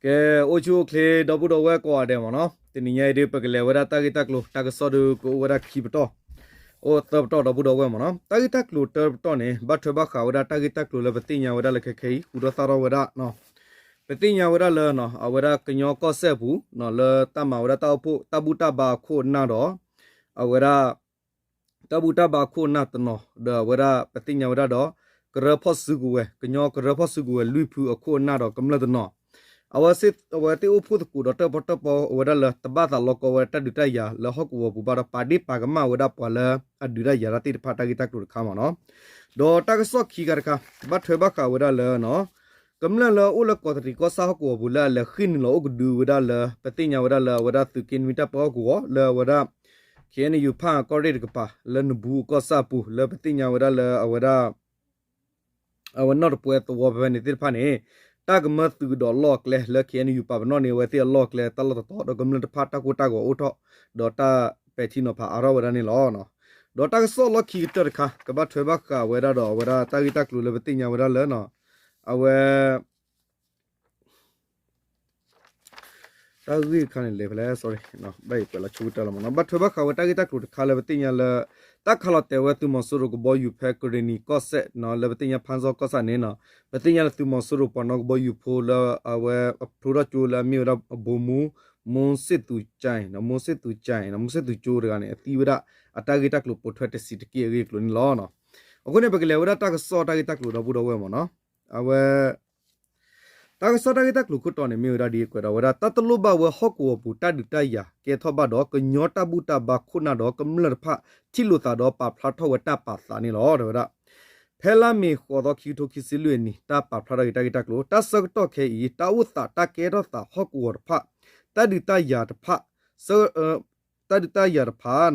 ကဲ အိၣ်ဆူၣ်အိၣ်ချ့ ဒီပုၢ်ဒီဝဲၢ်ကိးဂၤဒဲးမ့ၢ်နီၤ, တနံၤညါအံၤဒုး ပကလဲၤဝဲဒၣ်တၢ်ဂ့ၢ်တၢ်ကျိၤ တၢ်ကစီၣ်ဒုးကအိၣ်ဝဲဒၣ်ခံပတီၢ်, အိၣ်သၢပတီၢ် ဒီပုၢ်ဒီဝဲၢ်မ့ၢ်နီၤ. တၢ်ဂ့ၢ်တၢ်ကျိၤတၢပတီၢ်န့ၣ် ဘၣ်ထွဲဘၣ်ဃးဝဲဒၣ်တၢ်ဂ့ၢ်တၢ်ကျိၤလၢပသ့ၣ်ညါဝဲဒၣ်လၢခဲခဲအံၤ ဟူထီၣ်သၣ်ထီၣ်ဝဲဒၣ်, ပသ့ၣ်ညါဝဲဒၣ်လၢ အဝဲဒၣ်ကညီကီၢ်စဲၣ်အပူၤ လၢတၢ်မၤဝဲဒၣ်တၢ်အိၣ်ဖှိၣ် တၢ်ဘူၣ်တၢ်ဘါအခိၣ်အနၢ်ဒီး အဝဲဒၣ် တၢ်ဘူၣ်တၢ်ဘါအခိၣ်အနၢ်တနီၤ ဒီးအဝဲဒၣ်ပသ့ၣ်ညါဝဲဒၣ်ဒီး ကရၢဖီၣ်စုကဝဲၤ ကညီကရၢဖီၣ်စုကဝဲၤလွံၢ်ဖုအခိၣ်အနၢ်ဒီးကမျၢၢ်တနီၤ, အဝဲသ့ၣ်အိၣ်ဖှိၣ်သကိးဒီးတၢၣ်ပီၣ်တၢၣ်ပီဝဲဒၣ်လၢ တဘၣ်သးလီကီဝဲတၢ်ဒုးတၢ်ယၤလၢဟီၣ်ကဝီၤပူၤဘၣ်ဒီး ပာ်ဒ့ၣ်ပာ်ကမၣ်ဝဲဒၣ်ပှၤလၢအဒုးတၢ်ယၤတၢ်သ့ၣ်တဖၣ်တၢ်ဂ့ၢ်တၢ်ကျိၤတခါမ့ၢ်နီၤ. ဒီးတၢ်ကစီၣ်ခံခါတခါ ဘၣ်ထွဲဘၣ်ဃးဝဲဒၣ်လၢ ကမျၢၢ်လၢအိၣ်လၢကီးတရံးကီၢ်ဆၣ်ဟီၣ်ကဝီၤပူၤလၢအလဲၤဃ့ၢ်နုာ်လီၤအိၣ်ကဒုဝဲဒၣ်လၢ ပသ့ၣ်ညါဝဲဒၣ်လၢအဝဲဒၣ်သုးက့နွံတၢ်ပၢဟီၣ်ကဝီၤ လၢအဝဲဒၣ် ခ့ၣ်အဲၣ်ယူၣ် ဖၣ်အၣ်ကီၢ်ရ့ၣ်တကပၤ လၢနဘူးအကီၢ်ဆၣ်အပူၤ လၢပသ့ၣ်ညါဝဲဒၣ်လၢအဝဲဒၣ် အဝဲနီၣ်တပှဲၤသဝီဖဲန့ၣ်သ့ၣ်တဖၣ်န့ၣ် တၢ်ကမၢသုးကဒီးလီၢ်အကျဲ လၢ ခ့ၣ်အဲၣ်ယူၣ် ပာ်ပနီၣ်န့ၢ်အဝဲသ့ၣ်အလီၢ်အကျဲတၢ်လီၢ်တတီၤ ဒီးကမျၢၢ်တဖၣ်တၢ်ကိၢ်တၢ်ဂီၤအိၣ်ထီၣ် ဒီးတၢ်ပဲာ်ထံနီၤဖးအါထီၣ်ဝဲဒၣ်န့ၣ်လီၤ. ဒီးတၢ်ကစီၣ်လီၢ်ခံကတၢၢ်တခါ ကဘၣ်ထွဲဘၣ်ဃးဝဲဒၣ်ဒီးအဝဲဒၣ်တၢ်ဂ့ၢ်တၢ်ကျိၤလၢပသ့ၣ်ညါဝဲဒၣ်လၢ အဝဲ တၢ်ဂ့ၢ်တခါန့ၣ်လဲၤဖဲလဲၣ် sorry ဘၣ်ယကွဲးလီၤဆိကတၢၢ်လီၤမ့ၢ်နီၤ. ဘၣ်ထွဲဘၣ်ဃးဝဲတၢ်ဂ့ၢ်တၢ်ကျိၤတခါလၢပသ့ၣ်ညါလၢ တၢ်ခးလီၤတဲာ်ဝဲသုးမီၤစိရိၤကဘီယူၤဖဲကရ့ၣ်နံၤကီၢ်စဲၣ် လၢပသ့ၣ်ညါဖၣ်စီကီၢ်ဆၣ်န့ၣ် ပသ့ၣ်ညါလၢသုးမီၤစိရိၤပှၤနီၣ်ကဘီယူၤဖိလၢအဝဲအဖျိထီၣ်ကၠိလၢအမ့ၢ်ဝဲဒၣ် ဗိုလ်မှူး မူစ့သူကၠဲ မူစ့သူကၠဲ မူစ့သူကၠိတဂၤန့ၣ် အသံဝဲဒၣ် အတၢ်ဂ့ၢ်တၢ်ကျိၤပိာ်ထွဲတဆံးတက့ၢ်အဂ့ၢ်အကျိၤန့ၣ်လီၤ. အဃိန့ၣ် ပကလဲၤဝဲဒၣ်တၢ်ကစီၣ်တၢ်ဂ့ၢ်တၢ်ကျိၤဒီပုၢ်ဒီဝဲၢ်မ့ၢ်နီၤ. အဝဲ တၢ်ကစီၣ်တၢ်ဂ့ၢ်တၢ်ကျိၤခိၣ်တီန့ၣ် မ့ၢ်ဝဲဒၣ်ဒ်အံၤ ကွဲးဒီးဝဲဒၣ် တၢ်တလိၣ်ဘၣ်ဝဲဟီၣ်ကဝီၤပူၤတၢ်ဒုးတၢ်ယၤကဲထီၣ်ဘၣ်ဒီး ကညီတၢ်ဘူၣ်တၢ်ဘါခိၣ်နၢ်ဒီးကမျၢၢ်တဖၣ် ထံၣ်လိာ်သးဒီးပာ်ဖျါထီၣ်ဝဲတၢ်ပာ်သးန့ၣ်လီၤ တဲဝဲဒၣ်. ဖဲလါမ့ၤဃိးသီ ခံကထိခံဆံလွံၢ်အနံၤ တၢ်ပာ်ဖျါထီၣ်က့ၤတၢ်ဂ့ၢ်တၢ်ကျိၤ တၢ်ဆၢကတီၢ်ခဲအံၤ တၢ်အိၣ်သးတၢ်ကဲထီၣ်သးဟီၣ်ကဝီၤတဖၣ် တၢ်ဒုးတၢ်ယၤတဖၣ် တၢ်ဒုးတၢ်ယၤတဖၣ်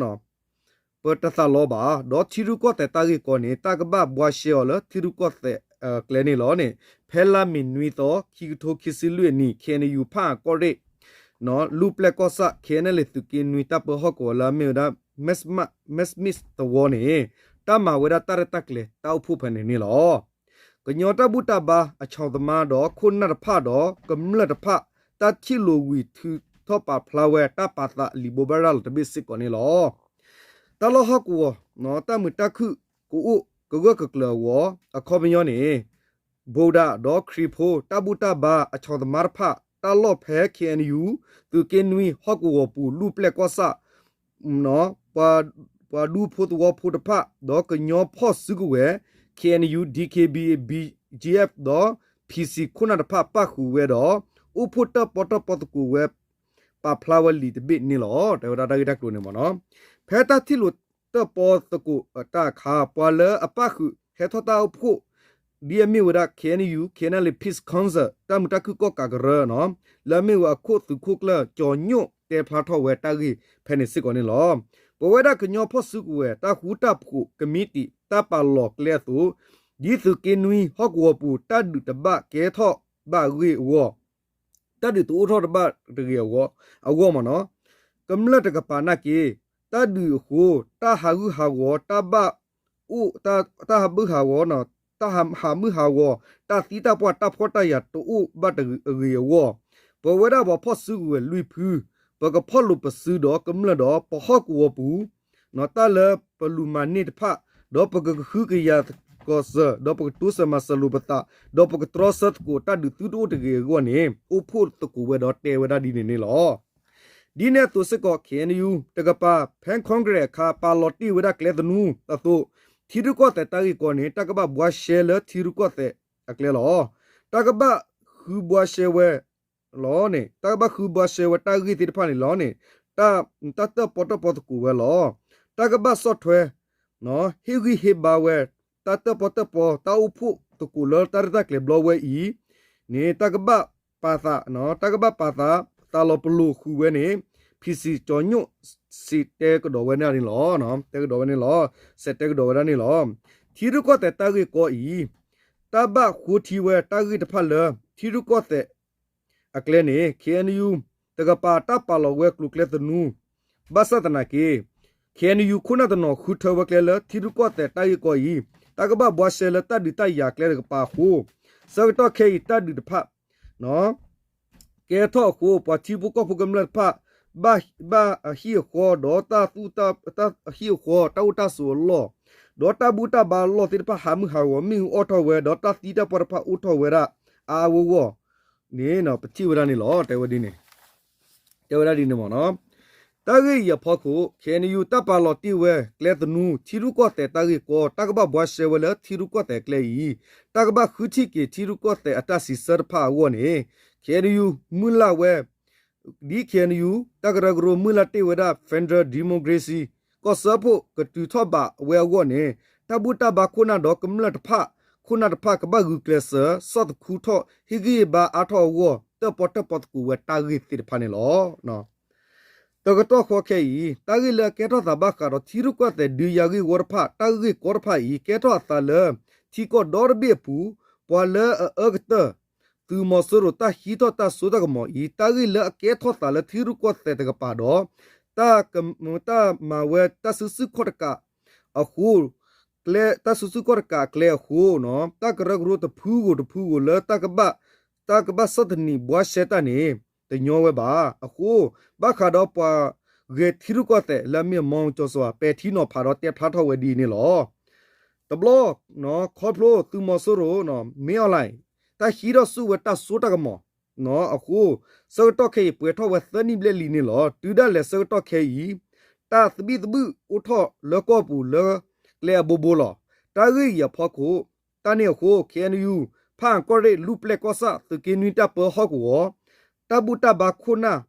ပတသးလီဘၣ် ဒီးထံရူၢ်ကီၢ်သဲးတၢ်ဂ့ၢ်ကီန့ၣ် တၢ်ကဘၣ်ဘှါရှဲအီၤလၢထံရူၢ်ကီၢ်သဲးအကျဲန့ၣ်လီၤန့ၣ် ဖဲလါမ့ၤနွံသီ ခံကထိခံဆံလွံၢ်အနံၤ ခ့ၣ်အဲၣ်ယူၣ် ဖၣ်အၣ်ကီၢ်ရ့ၣ် လူၢ်ပျဲၢ်ကီၢ်ဆၣ် ခ့ၣ်အဲၣ်ယူၣ် သုးက့နွံတၢ်ပၢဟီၣ်ကဝီၤလၢအမ့ၢ်ဝဲဒၣ် မဲးမံးသဝီန့ၣ် တၢ်မၤဝဲဒၣ်တၢ်ရဲၣ်တၢ်ကျဲၤတၢ်အိၣ်ဖှိၣ်ဖဲန့ၣ်န့ၣ်လီၤ. ကညီတၢ်ဘူၣ်တၢ်ဘါ အဆီၣ်သမါဒီးခိၣ်နၢ်တဖၣ်ဒီး ကမျၢၢ်တဖၣ် တၢ်ထံၣ်လိာ်ဝံၤထုးထီၣ်ပာ်ဖျါဝဲတၢ်ပာ်သးလံာ်ဘိးဘၣ်ရၤလီၤတဘ့ၣ်စ့ၢ်ကီးန့ၣ်လီၤ. တၢ်လီၢ်ဟီၣ်ကဝီၤ တၢ်မုာ်တၢ်ခုၣ်ကအိၣ်ကဂၢၢ်ကကျၢၤအဂီၢ် အခီပညီန့ၣ် ဗုဒ္ဓ ဒီးခရံာ်ဖိ တၢ်ဘူၣ်တၢ်ဘါ အဆီၣ်သမါတဖၣ် တၢ်လီၢ်ဖဲ ခ့ၣ်အဲၣ်ယူၣ် သုးက့နွံ ဟီၣ်ကဝီၤပူၤ လူၢ်ပျဲၢ်ကီၢ်ဆၣ် ပှၤဒူဖိသဝီဖိတဖၣ် ဒီးကညီဖီၣ်စုကဝဲၤ ခ့ၣ်အဲၣ်ယူၣ် ဒီက့ဘံၣ် ဘံၣ်ကၠံၣ်အ့ၣ် ဒီး ဖံၣ်စံၣ် ခိၣ်နၢ်တဖၣ်ပၣ်ဃုာ်ဝဲဒီး အိၣ်ဖှိၣ်တၢၣ်ပီၣ်တၢၣ်ပီသကိးဝဲ ပာ်ဖျါဝဲလံာ်တဘ့ၣ်န့ၣ်လီၤ. တဲဝဲဒၣ်တၢ်ဂ့ၢ်တၢ်ကျိၤန့ၣ်မ့ၢ်နီၤ. ဖဲတၢ်ထံၣ်လိာ်တၢၣ်ပီသကိးတၢ်အခါ ပှၤလၢအပၣ်ဃုာ်ဟဲထီၣ်တၢ်အိၣ်ဖှိၣ် ဒ်အမ့ၢ်ဝဲဒၣ် ခ့ၣ်အဲၣ်ယူၣ် ခ့ၣ်အဲၣ်ယူၣ် Peace Council တၢ်မုာ်တၢ်ခုၣ်ကီၣ်ကးကရၢနီၤ လၢအမ့ၢ်ဝဲအခိၣ်သုးခိၣ်ကျၢၢ် ကၠီၤညိၣ် တဲဖျါထီၣ်ဝဲတၢ်ဂ့ၢ်ဖဲန့ၣ်စ့ၢ်ကီးန့ၣ်လီၤ. ပဝဲဒၣ်ကညီဖီၣ်စုကဝဲၤ တၢ်ဃူတၢ်ဖိးကမံးတံာ် တၢ်ပာ်လီၤကျဲအသိး ဒ်သုးက့နွံဟီၣ်ကဝီၤပူၤ တၢ်ဒုးတဘၣ်ကဲထီၣ်ဘၣ်အဂ့ၢ်အဂီၢ် တၢ်ဒုးတအိၣ်ထီၣ်တဘၣ်တဂ့ၤအဂီၢ်မ့ၢ်နီၤ, ကမျၢၢ်တကပၤနာ်က့ တၢ်ဒုးအဃိ တၢ်ဟးဂူာ်ဟးဂီၤ တၢ်ဘၣ်အိၣ် တၢ်ဟးဘုၣ်ဟးဂီၤ တၢ်ဟးမုၢ်ဟးဂီၤ တၢ်သံတၢ်ပှၢ် တၢ်ဖှီၣ်တၢ်ယာ်တအိၣ်ဘၣ်တဂ့ၤအဂီၢ်, ပဝဲဒၣ်ပှၤဖီၣ်စုကဝဲၤလွံၢ်ဖု ပကဖီၣ်လိာ်ပစုဒီးကမျၢၢ်ဒီး ပဟီၣ်ကဝီၤပူၤ တၢ်လၢပလူၤမၤန့ၢ်တဖၣ်, ဒီးပကကဟုကယာ်သကိးစၢၤ, ဒီးပကတိစၢၤမၤစၢၤလိာ်ပသး, ဒီးပကတြီဆၢသကိးတၢ်ဒုးသုတအိၣ်တဂ့ၤအဂီၢ်န့ၣ် အိၣ်ဖှိၣ်သကိးဝဲဒီးတဲဝဲဒၣ်ဒ်န့ၣ်န့ၣ်လီၤ. ဒ်န့ၣ်အသိးစ့ၢ်ကီး ခ့ၣ်အဲၣ်ယူၣ် တကပၤ ဖဲ Congress အခါ ပာ်လီၤတ့ၢ်ဝဲဒၣ်ကျဲသနူအသိး ထံရူၢ်ကီၢ်သဲးတၢ်ဂ့ၢ်ကီန့ၣ် တၢ်ကဘၣ်ဘှါရှဲလၢထံရူၢ်ကီၢ်သဲးအကျဲလီၤ. တၢ်ကဘၣ်ဃုဘှါရှဲဝဲ လီၤန့ၣ် တၢ်ကဘၣ်ဃုဘှါရှဲဝဲတၢ်ဂ့ၢ်သ့ၣ်တဖၣ်န့ၣ်လီၤန့ၣ် တၢ်တၢၣ်ပီၣ်တၢၣ်ပီသကိးဝဲလီၤ. တၢ်ကဘၣ်ဆီၣ်ထွဲ ဟ့ၣ်ဂံၢ်ဟ့ၣ်ဘါဝဲ တၢ်တၢၣ်ပီၣ်တၢၣ်ပီ တၢ်အိၣ်ဖှိၣ်သကိးလၢတၢ်ရဲၣ်တၢ်ကျဲၤဘျီဝဲအံၤန့ၣ် တၢ်ကဘၣ်ပာ်သး တၢ်ကဘၣ်ပာ်သး သးလီၤပလိာ်ဃုာ်ဝဲန့ၣ် ဖံၣ်စံၣ်ကၠီၤညိၣ် စံးတဲကဒီးဝဲဒၣ်န့ၣ်လီၤ. တဲကဒီးဝဲန့ၣ်လီၤ. စံးတဲကဒီးဝဲဒၣ်န့ၣ်လီၤ. ထံရူၢ်ကီၢ်သဲးတၢ်ဂ့ၢ်ကီအံၤ တၢ်ဘၣ်ဃိထံဝဲတၢ်ဂ့ၢ်တဖၣ်လၢ ထံရူၢ်ကီၢ်သဲး အကျဲန့ၣ် ခ့ၣ်အဲၣ်ယူၣ် တကပၤတၢ်ပာ်လီၤဝဲကျိၤကျဲသနူ ဘၣ်ဆၣ်သနာ်က့ ခ့ၣ်အဲၣ်ယူၣ်ခိၣ်နၢ်တနီၤဃုထၢဝဲကျဲလၢထံရူၢ်ကီၢ်သဲးတၢ်ဂ့ၢ်ကီအံၤ တၢ်ကဘၣ်ဘှါရှဲလၢတၢ်ဒုးတၢ်ယၤကျဲတကပၤအဃိ ဆၢကတီၢ်ခဲအံၤတၢ်ဒုးတဖၣ် ကဲထီၣ်အဃိ ပှၤထံဖိကီၢ်ဖိကမျၢၢ်တဖၣ် ဘၣ်ဟံၣ်အဃီ ဒီးတၢ်သူၣ်တၢ်ဟံၣ်အဃီ တၢ်အိၣ်တၢ်ဆိးအလီၢ် ဒီးတၢ်ဘူၣ်တၢ်ဘါအလီၢ်သ့ၣ်တဖၣ် ဟးမုၢ်ဟးဂီၤ မ့ၣ်အူအီၣ်ထီၣ်ဝဲ ဒီးတၢ်သံတၢ်ပှၢ်တဖၣ်အိၣ်ထီၣ်ဝဲဒၣ် အါအါဂီၢ်ဂီၢ်န့ၣ် ပထံၣ်ဝဲဒၣ်န့ၣ်လီၤ. တဲဝဲဒ်န့ၣ် တဲဝဲဒၣ်ဒ်န့ၣ်မ့ၢ်နီၤ. တၢ်ဂ့ၢ်အံၤအဖီခိၣ် ခ့ၣ်အဲၣ်ယူၣ် တၢ်ပာ်လီၤတ့ၢ်ဝဲ ကျဲသနူ ထံရူၢ်ကီၢ်သဲးတၢ်ဂ့ၢ်ကီ တၢ်ကဘၣ်ဘှါရှဲဝဲလၢထံရူၢ်ကီၢ်သဲးအကျဲအံၤ တၢ်ကဘၣ်ဃုထံၣ်က့ၤထံရူၢ်ကီၢ်သဲးအတၢ်စံးဆၢတဖၣ်အဂီၢ်န့ၣ် ခ့ၣ်အဲၣ်ယူၣ် မုၢ်လၢ်ဝဲ ဒ် ခ့ၣ်အဲၣ်ယူၣ် တၢ်ကရၢကရိမုၢ်လၢ်တ့ၢ်ဝဲဒၣ် Federal Democracy ကီၢ်စၢဖှိၣ်ကတုၤထီၣ်ဘးဝဲအဂီၢ်န့ၣ် တၢ်ဘူၣ်တၢ်ဘါခိၣ်နၢ်ဒီးကမျၢၢ်တဖၣ် ခိၣ်နၢ်တဖၣ်ကဘၣ်ဂုာ်ကျဲးစၢး ဆီၣ်သခူထီၣ် ဟ့ၣ်ဂံၢ်ဟ့ၣ်ဘါအါထီၣ်အဂီၢ် တၢၣ်ပီၣ်တၢၣ်ပီသကိးဝဲတၢ်ဂ့ၢ်သ့ၣ်တဖၣ်န့ၣ်လီၤ. တကတီၢ်ဃီခဲအံၤ တၢ်ဂ့ၢ်လၢအကဲထီၣ်သးဘၣ်ဃးဒီးထံရူၢ်ကီၢ်သဲးဒုးယၤဂ့ၢ်ဝီတဖၣ် တၢ်ဂ့ၢ်ကီတဖၣ်အံၤ ကဲထီၣ်အသးလၢ ထံကီၢ်ဒီတဘ့ၣ်အပူၤ ပှၤလၢအအၢကတၢၢ် သုးမီၤစိရိၤတၢ်ဟံးထီၣ်တၢ်စိတၢ်ကမီၤအံၤ တၢ်ဂ့ၢ်လၢအကဲထီၣ်သးလၢထံရူၢ်ကီၢ်သဲးတကပၤဒီး တၢ်မၤဝဲတၢ်စုဆူၣ်ခီၣ်တကးအဃိ တၢ်စုဆူၣ်ခီၣ်တကးအကျဲအဃိ တၢ်ကရၢကရိတဖုဂိာ်တဖုဂိာ်လၢ တၢ်ကဘၣ်ဆီၣ်သနံးဘှါရှဲတၢ်န့ၣ် တညီဝဲဘၣ်. အဃိ ဘၣ်ဃးဒီးပှၤဂဲၤထံရူၢ်ကီၢ်သဲးလၢအမ့ၢ် မီၣ်ကၠီၤစီၤ ပဲာ်ထံနီၤဖးဒီးတဲဖျါထီၣ်ဝဲဒ်အံၤန့ၣ်လီၤ. တဘျီ ခီဖျိသုးမီၤစိရိၤ မ့ၢ်အီၣ်လဲၣ် တၢ်ဟံးထီၣ်ဆူၣ်ဝဲတၢ်စိတၢ်ကမီၤ အဃိ ဆၢကတီၢ်ခဲအံၤ ပှဲၤထီၣ်ဝဲသၢနံၣ်ဘျဲၣ်လံန့ၣ်လီၤ. တုၤဒၣ်လဲာ်ဆၢကတီၢ်ခဲအံၤ တၢ်သဘံၣ်သဘုၣ်အိၣ်ထီၣ်လၢကီၢ်ပူၤလၢကျဲအဘိဘိလီၤ. တၢ်ဂ့ၢ်အံၤအဖီခိၣ် တၢ်န့ၣ်အဃိ ခ့ၣ်အဲၣ်ယူၣ် ဖၣ်အၣ်ကီၢ်ရ့ၣ် လူၢ်ပျဲၢ်ကီၢ်ဆၣ် သုးက့နွံတၢ်ပၢဟီၣ်ကဝီၤ တၢ်ဘူၣ်တၢ်ဘါခိၣ်နၢ်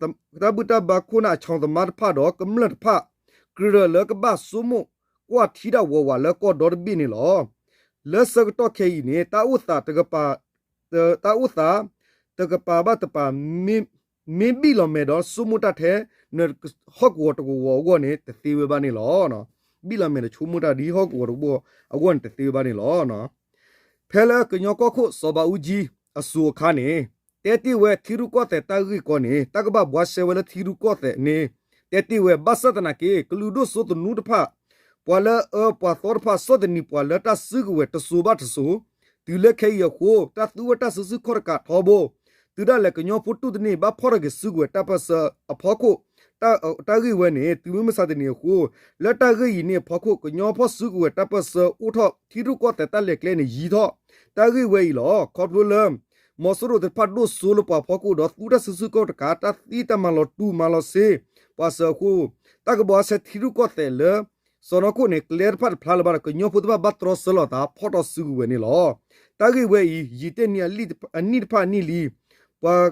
တၢ်ဘူၣ်တၢ်ဘါခိၣ်နၢ်အဆီၣ်သမါတဖၣ်ဒီး ကမျၢၢ်တဖၣ် ကြၢးလၢကဘၣ်ဆိကမိၣ်ကွၢ်ထံတၢ်ဝးဝးလၢကီၢ်ဒီတဘ့ၣ်န့ၣ်လီၤ. လၢဆၢကတီၢ်ခဲအံၤန့ၣ် တၢ်အိၣ်သးတကပၤ တၢ်အိၣ်သး တကပၤဘၣ်တကပၤ မ့ၢ်ဘံၣ်လီၤမဲာ်ဒီးဆိကမိၣ်တၢ်ထဲ ဟီၣ်ကဝီၤတကဝီၤအဂီၢ်န့ၣ် တသ့ဝဲဘၣ်န့ၣ်လီၤ. ဘံၣ်လီၤမဲာ်ဒီးဆိကမိၣ်တၢ်ဒ်ဟီၣ်ကဝီၤတကဝီၤအဂီၢ်န့ၣ် တသ့ဝဲဘၣ်န့ၣ်လီၤ. ဖဲလၢကညီကီၢ်ခိၣ်စီၤဘးအူကၠံအစိၤအခါန့ၣ် တဲတ့ၢ်ဝဲထံရူၢ်ကီၢ်သဲးတၢ်ဂ့ၢ်ကီန့ၣ် တၢ်ကဘၣ်ဘှါရှဲဝဲလၢထံရူၢ်ကီၢ်သဲးန့ၣ် တဲတ့ၢ်ဝဲ ဘၣ်ဆၣ်သနာ်က့ ကလုာ်ဒိၣ်စိသနူတဖၣ် ပှၤလၢအအၢပှၤသီတဖၣ် ဆီၣ်သနံးပှၤလၢတၢ်စုကဝဲၤတစိၤဘၣ်တစိၤ တုၤလၢခဲအံၤအဃိ တၢ်သူဝဲတၢ်စုဆူၣ်ခီၣ်တကးထီဘိ တုၤဒၣ်လဲာ်ကညီဖိတူၢ်တန့ၢ် ဘၣ်ဖီၣ်ထီၣ်က့ၤစုကဝဲၤတၢ်ပၢၢ်ဆၢအဖီခိၣ် တၢ်ဂ့ၢ်ဝဲန့ၣ် တုၤမ့ၢ်မဆါတနံၤအဃိ လၢတၢ်ဂ့ၢ်အံၤန့ၣ်အဖီခိၣ် ကညီဖီၣ်စုကဝဲၤတၢ်ပၢၢ်ဆၢအိၣ်ထီၣ်ထံရူၢ်ကီၢ်သဲးတၢ်လဲၤကျဲန့ၣ်ယံၤထီၣ် တၢ်ဂ့ၢ်ဝဲအံၤလီၤ. ခီဖျိလၢ မီၤစိရိၤသ့ၣ်တဖၣ်ဒိၣ်စိလၢပှၤဖီခိၣ်ဒီးသူတၢ်စုဆူၣ်ခီၣ်တကး တၢ်သံတၢ်မၤလီၤတူာ်မၤလီၤဆ့ ပှၤစၢၤအဃိ တၢ်ကဘှါရှဲထံရူၢ်ကီၢ်သဲးလၢ စီၢ်နီၤခိၣ်န့ၣ် ကျဲတဖၣ်တဖျါလၢၤဘၣ်ဒီး ကညီဖိသ့ၣ်တဖၣ်ဘၣ်တြီဆၢလီၤသး ဖီၣ်ထီၣ်စုကဝဲၤန့ၣ်လီၤ. တၢ်ဂ့ၢ်ဝဲအံၤ ယံာ်တ့ၢ်နံၣ်အနံၣ်တဖၣ်အနံၣ်လံ ပှၤ